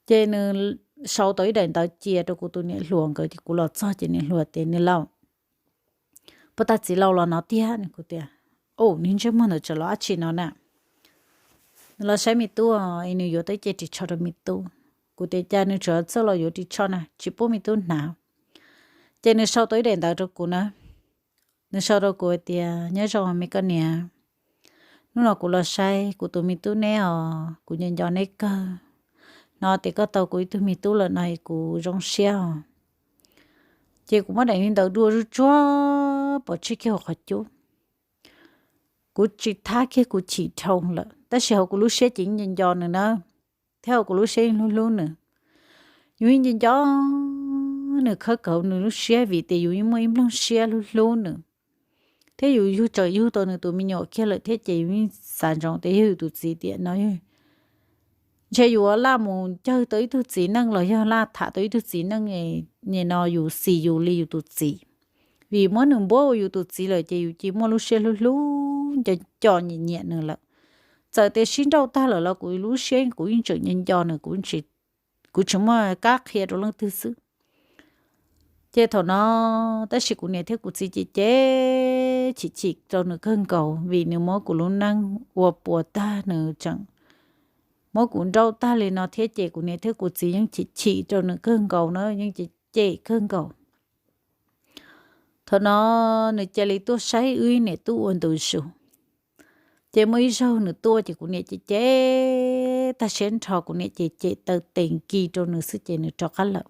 Ces nws sau tau ib daim ntawv cia rau kuv tus niam hluas nkawd ces kuv los txog ces niam hluas tias, niam laus, puas tag txiv laus los no tiag? Kuv tias, ub, niag ntsej muag ntawd tseem los dab tsi no na? Nws los saib me tub, es nws yuav tau ib ce ris tsho rau me tub. Kuv tias, cas nws tseem txawj los yuav ris tsho na, tsis pub me tub hnav. Ces nws sau tau ib daim ntawv rau kuv na. Nws sau rau kuv hais tias, nyob zoo me koj niam, hnub no kuv los saib kuv tus me tub neb os, kuv nco nco neb kawg. Hnov tias koj tau kuv ib tug me tub lawm no es kuv zoo siab os. Ces kuv muab daim ntawv dua zuj zus pov tseg kiag hauv qhov cub. Kuv tsis thab kiag, kuv chim dhau lawm, tab sis hauv kuv lub siab ces nco nco nws na, thiab hauv kuv lub siab yeej hlub hlub nws. Yus yeej nco nco nws, khawb kawg nws lub siab vim tias yus yeej muaj ib nplooj siab hlub hlub nws, thiab yus yug tseem yug tau nws tus me nyuam kiag lawm thiab ces yus yeej xav ntsoov tias yog yus tus txiv tiam no, ntshe yus laj mus cawg tau ib tug txiv neej los yog laj tham tau ib tug txiv neej, nim no yus xis yus li yus tus txiv. Vim muab nws npuab ua yus tus txiv lawm ces yus cia muaj lub siab hlub hlub nco nco nyiam nyiam nws lawm. Txawm tias sib nrauj tag lawm los kuv lub siab kuv yeej tseem nco nco nws, kuv tsis muaj kab qhia rau leej twg xwb. Ces thaum no, tab sis kuv niam thiab kuv txiv ces cem chim chim rau nws kawg nkaus vim nws muab kuv lub neej ua puas tag, nws tseem muab kuv nrauj tag li no thiab ces kuv niam thiab kuv txiv yeej chim chim rau nws kawg nkaus na, yeej cem cem kawg nkaus. Thaum no nws cia li tuaj saib wb niam tub ua ntu zus. Ces muaj ib zaug nws tuaj ces kuv niam cem cem tag siab nrho, kuv niam ces cem taw tes nkis rau nws xwb ces nws rov qab lawm.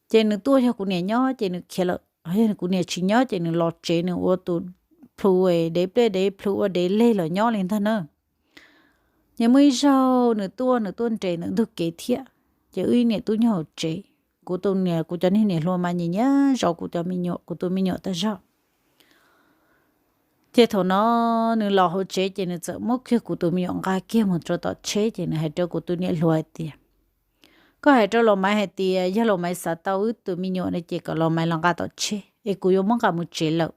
Ces nws tuaj yog kuv niam nyob ces nws khiav lawm, yog kuv niam tsis nyob ces nws los tsev nws ua tus plhu dev pliaj dev plhu ua dev leg los nyob li ntag na. Ces muaj ib zaug nws tuaj, nws tuaj nres ntawm ntug kev thiab, ces wb niam tub nyob hauv tsev. Kuv tus niam, kuv cov niag niam hluas mas nyiam nyiam zov kuv cov me nyuam, kuv tus me nyuam tas zog. Ces thaum no nws los hauv tsev ces nws txawm muab kiag kuv tus me nyuam nqa kiag mus rau tom tsheb ces nws hais rau kuv tus niam hluas hais tias, koj hais rau Los Maiv hais tias yog Los Maiv xav tau wb tus me nyuam no ces kom Los Maiv los nqa tom tsheb es kuv yuav muab nqa mus tsev lawm.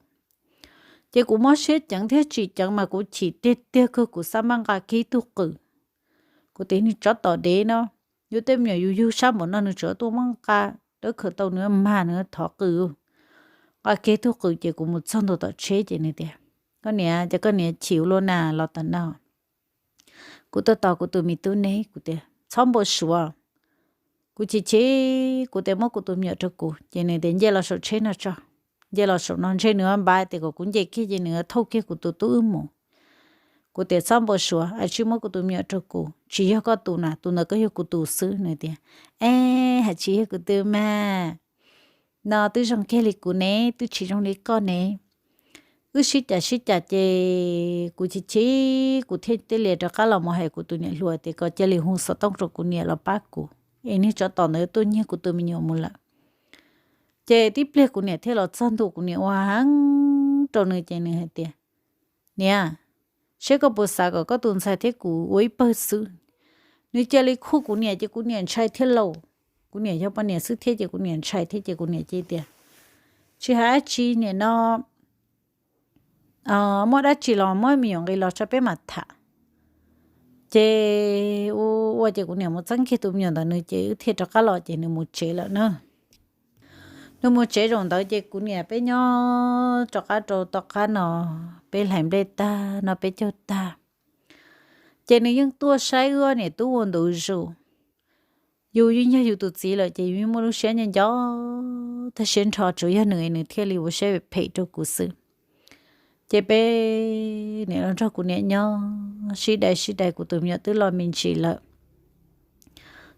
Ces kuv mob siab ceev thiab tsis ceev mas kuv chim tiag tiag kawg, kuv xav maj nqa kiag ib tug qws. Kuv tias niag tsov tom dev no, yus tej me nyuam yus yug sab npaum no nws tseem tuaj muab nqa, dawb khaws tau nws mag nws thov qws. Nqa kiag ib tug qws ces kuv mus txog ntua tom tsheb ces nws tias, koj niam, ces koj niam chim ua luaj na los tom no. Kuv tuaj tos kuv tus me tub neb, kuv tias txhob npau suav. Kuv chim chim, kuv tias muab kuv tus me nyuam rau kuv ces nws tias nce los saum tsheb no tso. Nce los saum no ntshe nws npaj tias kom kuv nce kiag ces nws thauj kiag kuv tus tub wb mus. Kuv tias txhob npau suav, hais tsis muab kuv tus me nyuam rau kuv, tsis yog koj tus na, tus ntawd koj yog kuv tus xwb. Nws tias, es hais tsis yog kuv tus mas, no twb zoo kiag li kuv ne, twb tsis zoo li koj ne. Wb sib cav sib cav ces kuv chim chim, kuv thiaj li rov qab los mus hais kuv tus niam hluas tias kom cia li hu xov tooj rau kuv niam los pab kuv, es niag tsov tom ntawd tuaj nyiag kuv tus me nyuam mus lawm. Ces tib pliag kuv niam thiaj los txog ntua, kuv niam ua heev rau nws ces nws hais tias, niam, seb koj puas xav kom koj tus ntxhais thiab kuv ua ib pawg xwb. Nws cia li khuj kuv niam ces kuv niam ntshai thiab lauj. Kuv niam yog poj niam xwb thiab ces kuv niam ntshai thiab ces kuv niam cia li tias, tsis hais dab tsi, nim no muaj dab tsi los muab me nyuam nqis los tso peb mam tham. Ces ua ces kuv niam mus txeeb kiag tus me nyuam ntawm nws ces wb thiaj rov qab los ces nws mus tsev lawm na. Nws mus tsev zaum ntawd ces kuv niam peb nyob rov qab rau tom qab no, peb hlais nplej tag noj peb caug tag, ces nws yeej tuaj saib wb niam tub ua ntu zus. Yus yeej yog yus tus txiv lawm ces yus yeej muaj lub siab nco nco tag siab nrho, tsuas yog nws nws thiaj li ua siab phem rau kuv xwb. Ces peb niam los nrog kuv niam nyob sib dai sib dai, kuv tus me nyuam twb loj me ntsis lawm.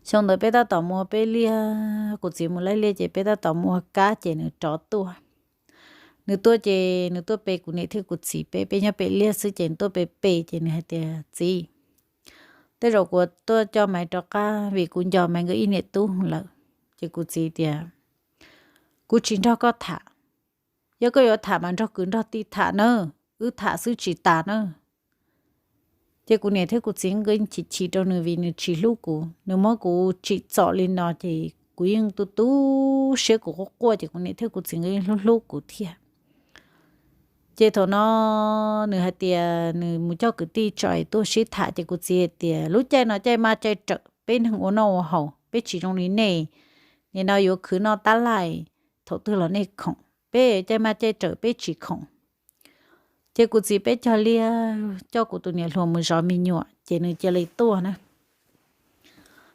Xyoo ntawd peb tab tom mus ua peb liaj, kuv txiv mus laij liaj ces peb tab tom mus ua kab ces nws rov tuaj. Nws tuaj ces nws tuaj pe kuv niam thiab kuv txiv peb, peb nyob pem liaj xwb ces nws tuaj pe pe ces nws hais tias, txiv, tej zaum kuv tuaj coj Maiv rov qab vim kuv nco Maiv nkawd ib niam tub lawm. Ces kuv txiv tias, kuv tsis nrog koj tham, yog koj yuav tham mas nrog kwv nrog tij tham na, wb tham xwb tsis tas na. Ces kuv niam thiab kuv txiv nkawd chim chim rau nws vim nws tsis hlub kuv, nws muab kuv tsim txom li no ces kuv yeej tu tu siab, kuv quaj quaj ces kuv niam thiab kuv txiv nkawd yeej hlub hlub kuv thiab. Ces thaum no nws hais tias nws mus coj kwv tij tso tuaj sib tham ces kuv txiv hais tias lub caij no caij maj caij rawm, peb neeg ua noj ua haus peb tsis zoo li nej, nim no yuav khwv noj tab laj, thaum twg los nej khoom, peb caij maj caij rawm peb tsis khoom. Ces kuv txiv peb cog liaj coj kuv tus niam hluas mus zov me nyuam ces nws cia li tuaj na.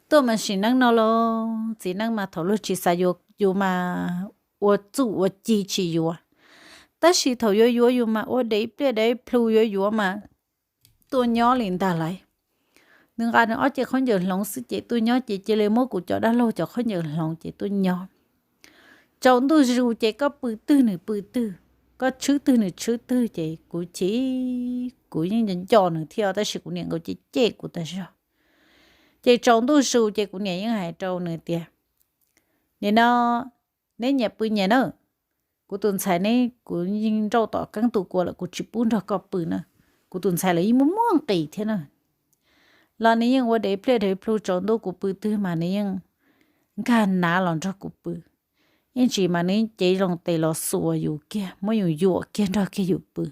Tuaj mas sim neej no los txiv neej mas thaum luag tsis xav yuav yus mas ua txuj ua ci tsis yuav, tab sis thaum yuav yuav yus mas ua dev pliaj dev plhu yuav yuav mas tuaj nyob li ntag lauj. Nws nqa nws ob ce khaub ncaws hloov xwb ces tuaj nyob ces cia li muab kuv cov dab laug cov khaub ncaws hloov ces tuaj nyob. Tsaus ntuj zus ces koj pw twg nws pw twg, koj tshwb twg nws tshwb twg, ces kuv chim, kuv yeej nco nws thiab tab sis kuv niam nkawd cem cem kuv tas zog. Ces tsaus ntuj zus ces kuv niam yeej hais rau nws tias, nim no neb nyias pw nyias na, kuv tus ntxhais neb kuv yeej nrauj tom keeb tus kua lawm, kuv tsis pub nrog koj pw na. Kuv tus ntxhais los yeej muaj muaj nqis thiab na, los nws yeej ua dev pliaj dev plhu, tsaus ntuj kuv pw twg mas nws yeej nkag nav los nrog kuv pw, yeej tsis mas nws cev loo tes los xuas yus kiag, muab yus yuam kiag nrog kiag yus pw.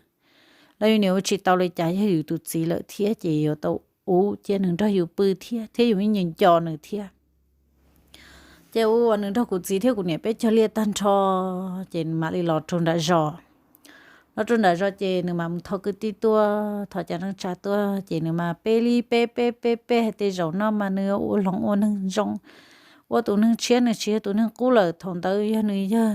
Los yus niam ua tsis tau li cas, yog yus tus txiv lawm thiab ces yuav tau ua cia nws nrog yus pw thiab, thiab yus yeej nco nws thiab. Ces ua nws nrog kuv txiv thiab kuv niam peb cog liaj tag nrho, ces nws mam li los rau nram zos. Los rau nram zos ces nws mam mus thov kwv tij tuaj, thov cov neej tsa tuaj, ces nws mas peb li peb peb peb peb hais tias zaum no mas nws ua hloov ua neeg zoo, ua tus neeg tshiab, nws tsis yog tus neeg qub lawm. Thaum ntawd yog nws yog,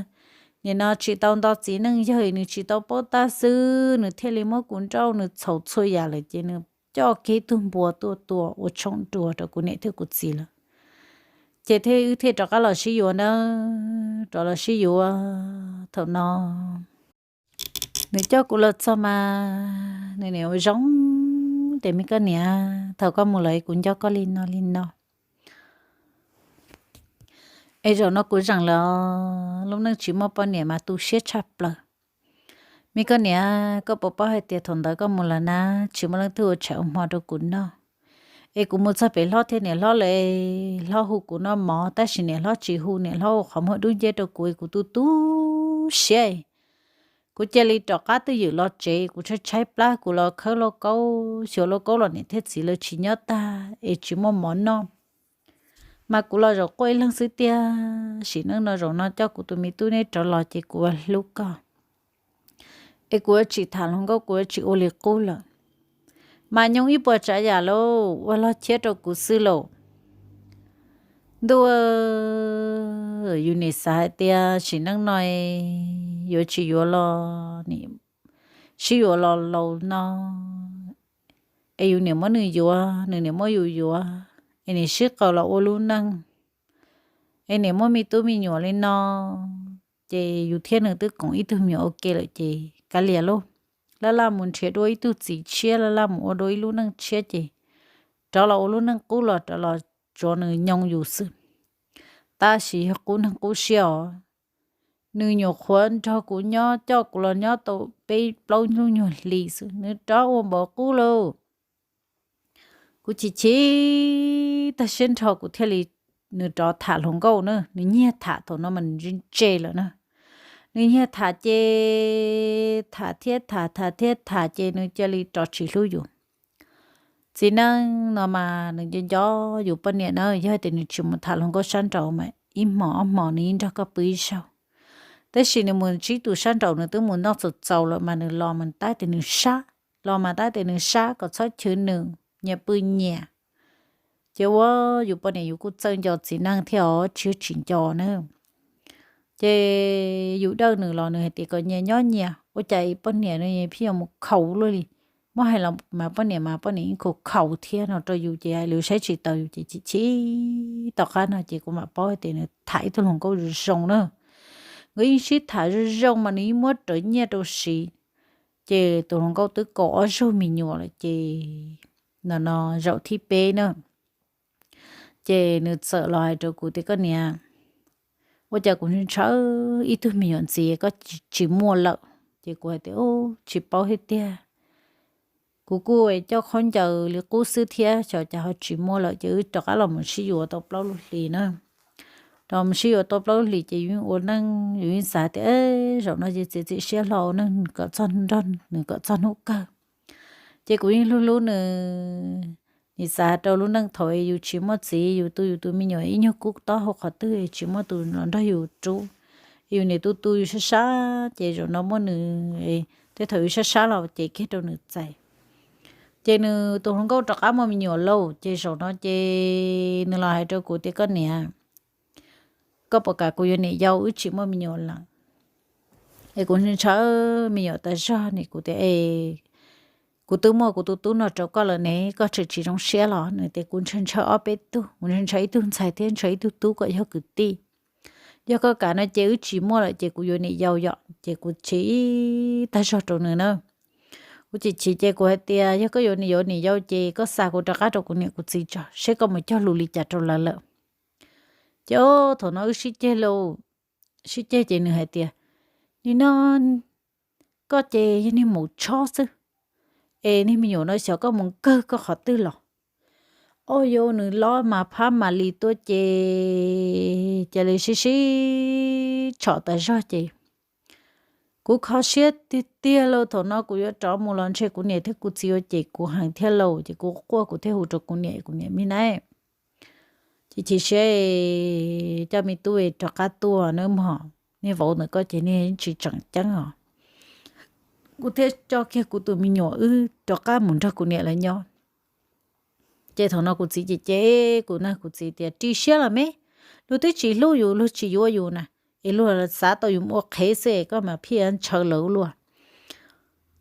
nim no tsis tau nto txiv neej yawg, nws tsis tau paub tab xwb, nws thiaj li muab kuv nrauj, nws txhaum txhua yam lawm ces nws coj kiag ib tug npua tuaj tua ua tshooj dua rau kuv niam thiab kuv txiv lawm. Ces thiaj wb thiaj rov qab los sib yuav na, rov los sib yuav. Thaum no nws coj kuv los txog mas nws niam ua zoo tias, me koj niam, thaum koj mus lawm kuv nco koj li no li no, es zaum no kuv zeem lawm, lub neej tsis muaj poj niam mas tu siab tshaj plaws. Me koj niam, koj puas paub hais tias thaum ntawd koj mus lawm na, tsis muaj leej twg ua tshais ua hmo rau kuv noj. Es kuv mus txog pem hlob thiab niam hlob lawm, hlob hu kuv noj mov tab sis niam hlob tsis hu, niam hlob ua qhov muag dub nciab rau kuv, kuv tu tu siab. Kuv cia li rov qab twj ywm los tsev, kuv tshaib tshaib plab, kuv los khawb lauj kaub, xyuas lauj kaub los niam thiab txiv lawv tsis nyob tag es tsis muaj mov noj. Mas kuv los zaum quaj ib leeg xwb tiag, sim neej no zaum no coj kuv tus me tub neb rov los ces kuv ua hlub koj. Es kuv yuav tsis tham hluas nkauj, kuv yuav tsis ua li qub lawm. Mas nyoog ib puas tsav yam lauj, ua log thiab rau kuv xwb lauj. Ntuj, yus nim xav hais tias sim neej no yuav tsis yuav los, sib yuav los laus no, es yus niam muab nws yuav, nws niam muab yus yuav, es nim sib qaws los ua lub neej, es nim muaj me tub me nyuam li no, ces yus thiab nws twb koom ib tug me nyuam ua ke lawm ces kav liam lauj, laj laj mus nrhiav dua ib tug txiv tshiab, laj laj mus ua dua ib lub neej tshiab ces rov los ua lub neej qub los rov los tsuav nws nyoo yus xwb. Tab sis yog qub neeg qub siab os, nws nyuam qhuav nrog kuv nyob, coj kuv los nyob tau peb plaub lub nyuag hlis xwb nws rov ua npaum qub lauj. Kuv chim chim tag siab nrho kuv thiaj li, nws rov tham hluas nkauj na, nws nyiag tham thaum no mas nws ntse lawm na. Nws nyiag tham ces tham thiab tham, tham thiab tham ces nws cia li rov tsis hlub yus. Txiv neej no mas nws nco nco yus poj niam na, yog tias nws tsis mus tham hluas nkauj sab nraud mas ib hmos ob hmos nws yeej nrog koj pw ib zaug. Tab sis nws mus ntsib tus sab nraud, nws twb mus noj txaus txaus lawm mas nws los mas tab tias nws sab, los mas tab tias nws sab kom txhob chwv nws, nyias pw nyias. Ces ua yus poj niam yus kuj txawj nco txiv neej thiab os, tsis yog tsis nco na. Ces yus dawj nws los nws hais tias kom nyias nyob nyias, ua cas poj niam nws pheej yuav mus khaus luaj li. Muab hais los mas poj niam mas poj niam yeej khaus khaus thiab no rau yus ces hais lus saib tsis taus yus ces chim chim. Tom qab no ces kuv mam paub hais tias nws tham ib tug hluas nkauj zoo zoo na. Nkawd yeej sib tham zoo zoo mas nws yeej muab rawv nyiaj rau siv. Ces tus hluas nkauj twb kaum ob zaug me nyuam lawm ces no no zaum thib peb na. Ces nws txawm los hais rau kuv tias, koj niam, ua cas kuv ntshaw ib tug me nyuam ntxiv koj tsis muaj lawm? Ces kuv hais tias, tsis paub thiab tiag. Kuv kuj coj khaub ncaws li qub xwb thiab xyov cas ho tsis muaj lawm. Ces wb rov qab los mus sib yuav tau plaub lub hlis na. Los mus sib yuav tau plaub lub hlis ces yus yeej ua neej, yus yeej xav tias zaum no ces txiav txim siab hlo ua neej kom txog nrog nws kom txog hnub kawg. Ces kuv yeej hlub hlub nws. Nim xav rau lub neej thaum yus tsis muaj txiv, yus tu yus tus me nyuam ib nyuag kub tob hauv qhov twg tsis muaj tus los nrog yus rub, yus niam tu tu yus sab sab, ces zaum no muaj nws, tej thaum yus sab sab los ces kiag rau nws txais. Ces nws tus hluas nkauj rov qab muaj me nyuam lauj, ces zaum no ces nws los hais rau kuv tias, koj niam, koj puas kam kuv yuav niam yau wb tsis muaj me nyuam lawm? Es kuv ntshaw me nyuam tas zog ne, kuv tias, es kuv twb muaj kuv tus tub no rau koj lawm ne, koj tseem tsis zoo siab los? Nws tias, kuv ntshaw ntshaw ob peb tug, kuv ntshaw ntshaw ib tug ntxhais thiab ntshaw ib tug tub kom yog kwv tij. Yog koj kam no ces wb tsis muaj lawm ces kuv yuav niam yau yom. Ces kuv chim ib tag zog rau nws na. Kuv chim chim ces kuv hais tias yog koj yuav niam yau ces koj xa kuv rov qab rau kuv niam kuv txiv tso seb koj mus cog lus li cas rau lawv lawm. Ces thaum no wb sib ceg lauj, sib ceg ces nws hais tias, nim no koj ces yog niag maum tshob xwb, es niag me nyuam no xyov koj mus kawg koj qhov twg los. Au yau, nws lob mas phab mas li tuaj ces cia li sib sib tshom tas zog ces kuv kho siab tiag tiag lauj. Thaum no kuv yuav rov mus los ntshe kuv niam thiab kuv txiv yuav cem kuv heev thiab lauj. Ces kuv quaj kuv thiaj hu rau kuv niam, kuv niam, me nab, chim chim siab, coj me tub rov qab tuaj nawb mog, niag vauv ntawm koj ces niag tsis tseem ceeb os. Kuv thiaj coj kiag kuv tus me nyuam wb rov qab mus nrog kuv niam lawv nyob. Ces thaum no kuv txiv cem cem kuv na, kuv txiv tias ris siab los me, luag twb tsis hlub yus, luag tsis yuav yus na, es luag xav tau yus ua qhev xwb es koj mas pheej ntshaw lawv luaj.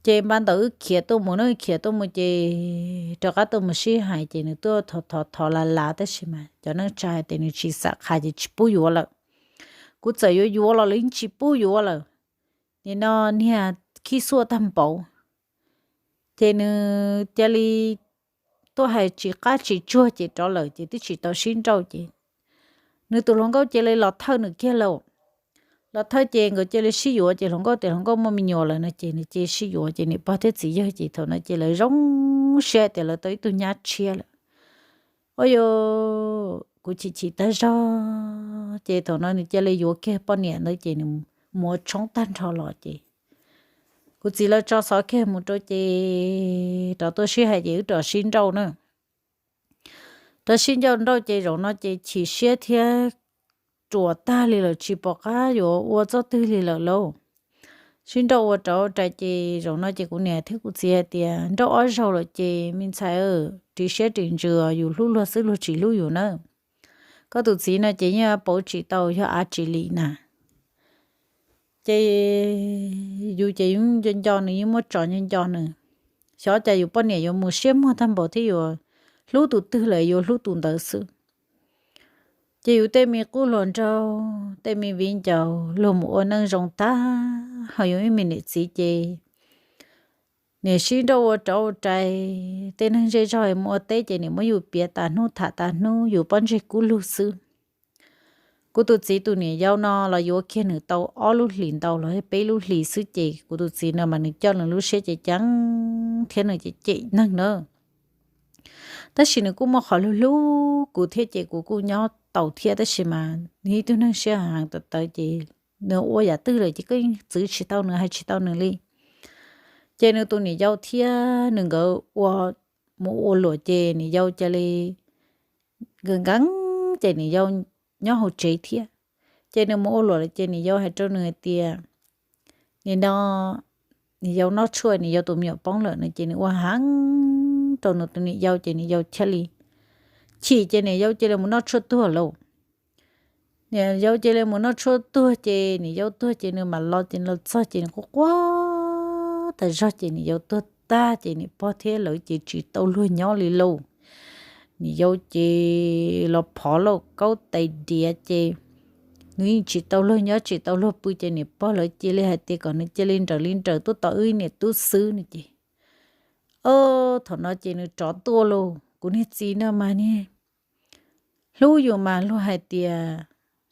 Ces npaj ntawd wb khiav tuaj mus na, khiav tuaj mus ces rov qab tuaj mus sib hais ces nws tuaj thov thov thov las las tab sis mas cov neej tsa hais tias nws tsis xam qha ces tsis pub yuav lawm. Kuv txawm yuav yuav los lawv yeej tsis pub yuav lawm. Nim no niag khib xuaj tag npaum, ces nws cia li tuaj hais tsis qab tsis tsuag ces rov lawm ces twb tsis tau sib nrauj ces nws tus hluas nkauj cia li los thawj nws kiag lauj. Los thawj ces nkawd cia li sib yuav ces hluas nkauj tias hluas nkauj muaj me nyuam lawm no ces nws cia li sib yuav ces niam pog thiab txiv yawg ces thaum no ces lawv zoo siab tias lawv tau ib tug nyab tshiab lawm. Au yau, kuv chim chim tag zog ces thaum no nws cia li yuav kiag poj niam ntawd ces nws muab tshoob tag nrho los ces kuv txiv lawv tso xov kiag mus rau ces rov tuaj sib hais ces wb rov sib nrauj na. Rov sib nrauj nrauj ces zaum no ces chim siab thiab ruam tag li lawm tsis pom qab yuav ua txoj twg li lawm lauj. Sib nrauj ua rauv ua rais ces zaum no ces kuv niam thiab kuv txiv hais tias nrauj ob zaug lawm ces me ntxhais, ris siab ris ntsws, yus hlub luag xwb luag tsis hlub yus na. Koj tus txiv no ces yeej pauv tsis tau yog av tsis lim na. Ces yus ces yeej nco nco nws, yeej muab tso nco nco nws. Xyov cas yus poj niam yuav mus siab muag tag npaum thiab yuav hlub tus twg lawm yuav hlub tus ntawd xwb. Ces yus tej me qub hluas nraug, tej me viv ncaus luag mus ua neej zoo tag, ho yus ib me niam txiv ces niam sib nrauj ua rauv ua rais, tej neeg zej zog mus ua teb ces niam muab yus piav tas hnub tham tas hnub yus pob ntseg kub lug xwb. Kuv tus txiv tus niam yau no los yuav kiag nws tau ob lub hlis ntau los peb lub hlis xwb ces kuv tus txiv no mas nws coj nws lub siab ceev ceev thiab nws cem cem neeg na. Tab sis nws kuj muaj qhov hlub hlub kuv thiab ces kuv kuj nyob tau thiab tab sis mas nws ib tug neeg siab heev tawv tawv ces nws ua yam twg lawm ces koj yeej txwv tsis tau nws hais tsis tau nws li. Ces nws tus niam yau thiab nws nkawd ua, mus ua luam ces niam yau cia li nkees nkees ces niam yau nyob hauv tsev thiab. Ces nws mus ua luam lawm ces niam yau hais rau nws hais tias, nim no niam yau noj tshuaj, niam yau tus me nyuam poob lawm no ces nws ua heev rau nws tus niam yau ces niam yau thiaj li chim ces niam yau cia li mus noj tshuaj tuag lauj. Niam yau cia li mus noj tshuaj tuag ces niam yau tuag ces nws mam los ces los txog ces nws quaj quaj tas zog ces niam yau tuag tag ces niam pog thiab lawv ces tsis tau luag nyob li lauj. Niam yau ces los phov lauj, kaub tais diav ces nws yeej tsis tau luag nyob tsis tau luag pw ces niam pog lawv cia li hais tias kom nws cia li nrawm li nrawm tuaj tos wb niam tub xwb no ces, o, thaum no ces nws rov tuaj lauj. Kuv niag txiv no mas niag hlub yus mas luag hais tias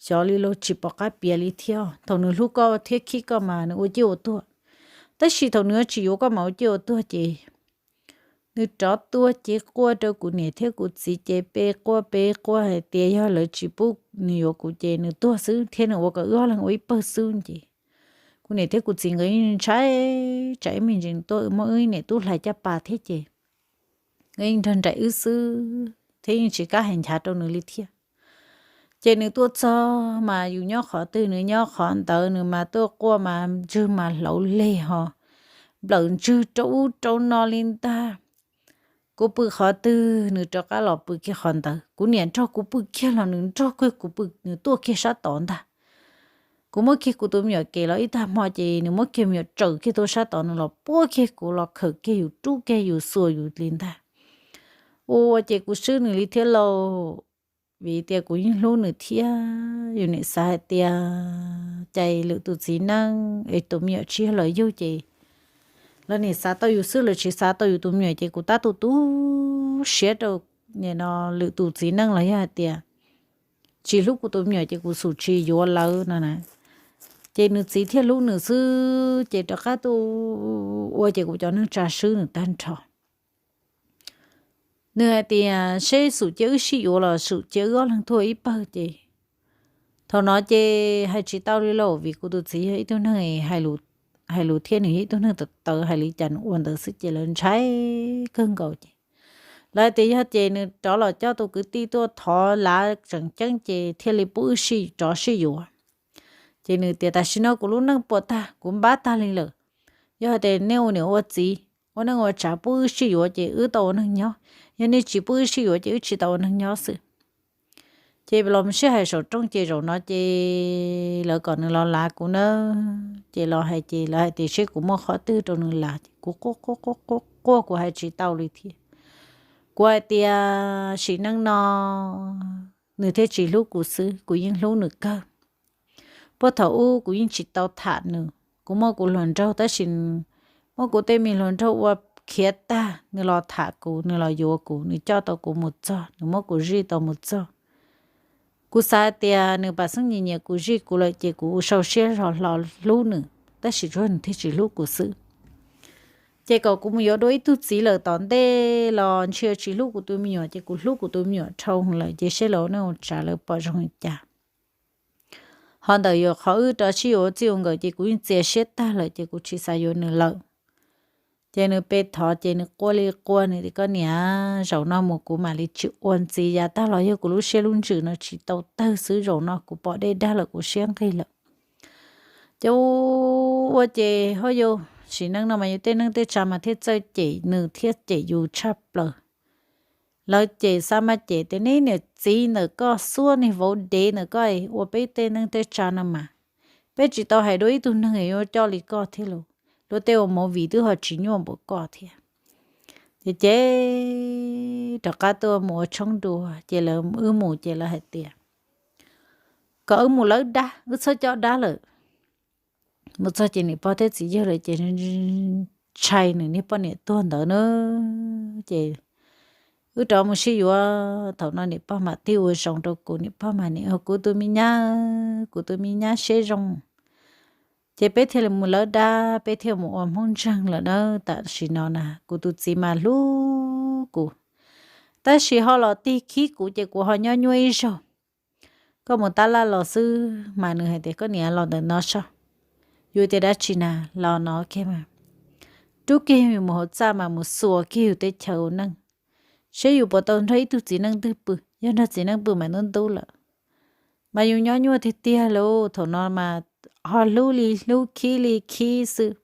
xyov li lauj, tsis pom qab piav li thiab. Thaum nws hlub koj thiab khib koj mas nws ua ciaj ua tuag, tab sis thaum nws tsis yuav koj mas ua ciaj ua tuag ces nws rov tuaj ces quaj rau kuv niam thiab kuv txiv ces peb quaj peb quaj hais tias yog lawv tsis pub nws yuav kuv ces nws tuag xwb thiab nws ua kom wb ob leeg ua ib pawg xwb ces kuv niam thiab kuv txiv nkawd yeej ntshai tsam ib me ntsis tuaj muab wb niam tub hlais caj pas thiab ces nkawd yeej nrog nraim wb xwb thiab yeej tsis kam hais nchav rau nws li thiab. Ces nws tuaj txog mas yus nyob qhov twg nws nyob qhov ntawd, nws mas tuaj quaj mas ntswg mas hlauv leg ho nplawm ntswg rau ub rau no li ntag. Kuv pw qhov twg nws rov qab los pw kiag qhov ntawd, kuv niam nrog kuv pw kiag los nws nrog kiag kuv pw, nws tuaj kiag sab tod ntag. Kuv muab kiag kuv tus me nyuam kev los ib tag hmo ces nws muab kiag me nyuam tsaws kiag tuaj sab tod, nws los puab kiag kuv los khawm kiag yus, rub kiag yus, xuas yus li ntag. Ua ces kuv swb nws li thiab lauj. vim tias kuv yeej hlub nws thiab. Yus nim xav hais tias cas lwm tus txiv neej es tus me nyuam tsis yog lawv yug ces lawv nim xav tau yus xwb, lawv tsis xav tau yus tus me nyuam ces kuv tab tu tu siab rau lwm tus txiv neej los yog hais tias tsis hlub kuv tus me nyuam ces kuv xum tsis yuav lawv no na. Ces nws txiv thiaj hlub nws xwb ces rov qab tuaj ua ces kuv cov neej tsa swb nws tag nrho. Nws hais tias seb xum cia wb sib yuav los xum cia wb ob leeg tuag ib pawg ces thaum no ces hais tsis tau li lauj, vim kuv tus txiv yog ib tug neeg hais lus thiab nws yog ib tug neeg tawv tawv, hais li cas nws ua ntawd xwb ces lawv ntshai kawg nkaus ces lawv hais tias yog ces nws rov los coj tus kwv tij tuaj thov lav tseem ceeb ces thiaj li pub wb sib rov sib yuav. Ces nws tias tam sim no kuv lub neej puas tag, kuv npab tag li lawm. Yog hais tias nej ua niam ua txiv ua neej ua tsav pub wb sib yuav ces wb tau ua neeg nyob, yog nej tsis pub wb sib yuav ces wb tsis tau ua neeg nyob xwb. Ces los mus sib hais saum rooj ces zaum no ces lawv kom nws los lav kuv na. Ces los hais ces lawv hais tias seb kuv muaj qhov twg rau nws lav ces kuv quaj quaj quaj quaj quaj kuv hais tsis tau li thiab. Kuv hais tias sim neej no nws thiaj tsis hlub kuv xwb, kuv yeej hlub nws kawg. Puag thaum ub kuv yeej tsis tau tham nws, kuv muab kuv hluas nraug tab sis muab kuv tej me hluas nraug ua khiav tag, nws los tham kuv, nws los yuav kuv, nws coj tau kuv mus txog, nws muab kuv zij tau mus txog. Kuv xav tias nws pam xeeb nyiam nyiam kuv zij kuv lawm ces kuv sau siab hlo hlo hlub nws, tab sis tsuas nws thiaj tsis hlub kuv xwb. Ces kom kuv mus yuav dua ib tug txiv lawm tom ntej los ntshe tsis hlub kuv tus me nyuam, ces kuv hlub kuv tus me nyuam dhau lawm ces seb lawv ua neej ua tsav lawv pom zoo li cas. Ho ntawm yuav qhov wb rov sib yuav ua txij ua nkawm ces kuv yeej txias siab tag lawm ces kuv tsis xav yuav nws lawm. Ces nws pe thov ces nws quaj li quaj, nws tias koj niam, zaum no mus kuv mam li tsis ua ntxiv, yav tag los yog kuv lub siab lub ntsws no tsis tau tawg xwb, zaum no kuv pom dej dag lawm kuv siab nqig lawm. Ces ua ces ho yus sim neej no mas yus tej neej tej tsav mas thiaj txawj cem nws thiab cem yus tshaj plaws. Lawv cem xa mas cem tias neb niam txiv ntawm koj xuab niag vauv dev ntawm koj ua peb tej neej tej tsav no mas, peb tsis tau hais dua ib tug neeg yuav coj li koj thiab lauj, luag tej ua movie twb ho tsis nyuaj npaum koj thiab. Ces ces rov qab tuaj mus ua tshoob dua ces lawv wb mus ces lawv hais tias kom wb mus lawb dab, wb txhob coj dab lawm. Mus txog ces niam pog thiab txiv yawg lawm ces ntshai nws niag poj niam tuag ntawd na. Ces wb rov mus sib yuav, thaum no niam pog mam tig ua zoo rau kuv, niam pog mas nim hu kuv tus me nyab, kuv tus me nyab siab zoo. Ces peb thiaj li mus lawb dab, peb thiaj mus ua Hmoob ntseeg lawm na. Tam sim no na kuv tus txiv mas hlub kuv, tab sis ho los tig khib kuv ces kuv ho nyob nyuaj ib zaug. Koj mus tab laj los xwb mas nws hais tias koj niam los ntawm no saib. Yus tias dab tsi na, los no kiag mas rub kiag yus mus hauv txaj mas mus xuas kiag yus teb chaws ua neej, seb yus puas tau nrog ib tug txiv neej twg pw, yog nrog txiv neej pw mas ntub ntub lawm. Mas yus nyob nyuaj tiag tiag lauj, thaum no mas ho hlub li hlub khib li khib xwb.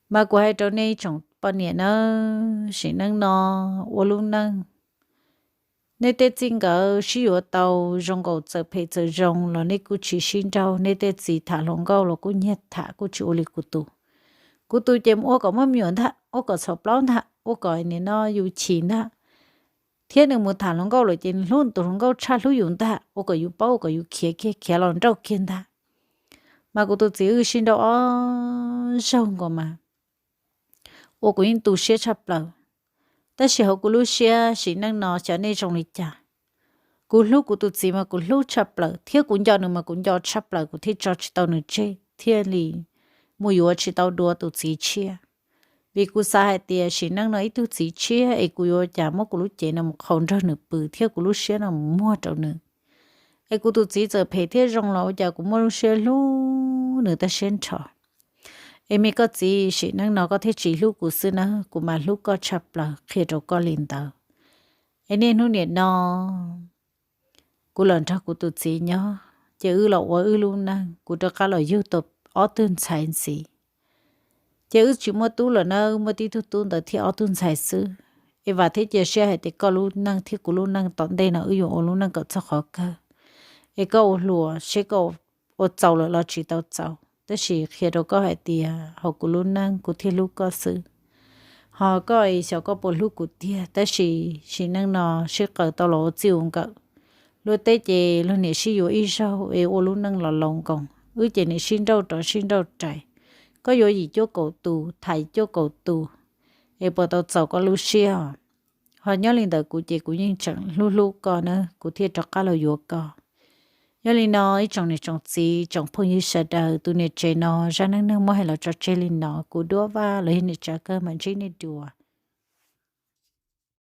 Mas kuv hais rau nej tsoom poj niam na, sim neej no ua lub neej, nej tej txij nkawm sib yuav tau zoo nkaus txawm phem txawm zoo los nej kuj tsis sib nrauj, nej tej txiv tham hluas nkauj los kuj nyiag tham kuj tsis ua li kuv tus. Kuv tus ces ua kom muaj me nyuam ntag, ua kom txhaum plaub ntag, ua kom nim no yus chim ntag. Thiab nws mus tham hluas nkauj lawm ces nws hlub nws tus hluas nkauj tshaj hlub yus ntag, ua kom yus paub ua kom yus khiav kiag khiav los nrauj kiag ntag. Mas kuv tus txiv wb sib nrauj ob zaug nkaus mas ua kuv yeej tu siab tshaj plaws. Tab sis hauv kuv lub siab sim neej no xyov nej zoo li cas, kuv hlub kuv tus txiv mas kuv hlub tshaj plaws, thiab kuv nco nws mas kuv nco tshaj plaws, kuv thiaj tso tsis tau nws tseg thiaj li mus yuav tsis tau dua tus txiv tshiab. Vim kuv xav hais tias sim neej no ib tug txiv tshiab es kuv yuav cas muab kuv lub cev no mus qhau nrog nws pw thiab kuv lub siab no mus muag rau nws. Es kuv tus txiv txawm phem thiab zoo los ua cas kuv muaj lub siab hlub nws tag siab nrho. Es me koj txiv, sim neej no koj thiaj tsis hlub kuv xwb na, kuv mas hlub koj tshaj plaws qhia rau koj li ntawd. Es niaj hnub nim no kuv los nrog kuv tus txiv nyob, ces wb los ua wb lub neej, kuv rov qab los yug tau ob tug ntxhais ntxiv. Ces wb tsis muaj tub lawm na, wb muaj tib tug tub ntawd thiab ob tug ntxhais xwb. Es vam thiab cia siab hais tias koj lub neej thiab kuv lub neej tom ntej no wb yuav ua lub neej kom txog qhov kawg. Es koj ua hluas seb koj ua txaus lawm los tsis tau txaus, tab sis qhia rau koj hais tias hauv kuv lub neej kuv thiaj hlub koj xwb. Ho koj xyov koj puas hlub kuv tiag, tab sis sim neej no sib qaws tau los ua txij ua nkawm, Luag tej ces luag niam sib yuav ib zaug es ua lub neej los laus nkoos, wb ces niam sib nrauj rov sib nrauj rais. Koj yuav yim cuaj kaum tus, tham cuaj kaum tus, es puas tau txaus koj lub siab? Ho nyob li ntawd kuv ces kuv yeej tseem hlub hlub koj na, kuv thiaj rov qab los yuav koj. Yog li no ib tsoom niam tsoom txiv tsoom phooj ywg sawv daws, tus niam tsev no zaj neej neeg muab hais los tso tseg li no, kuv Duab Vaj los yog niam Tsav Kawg mam ntsib nej dua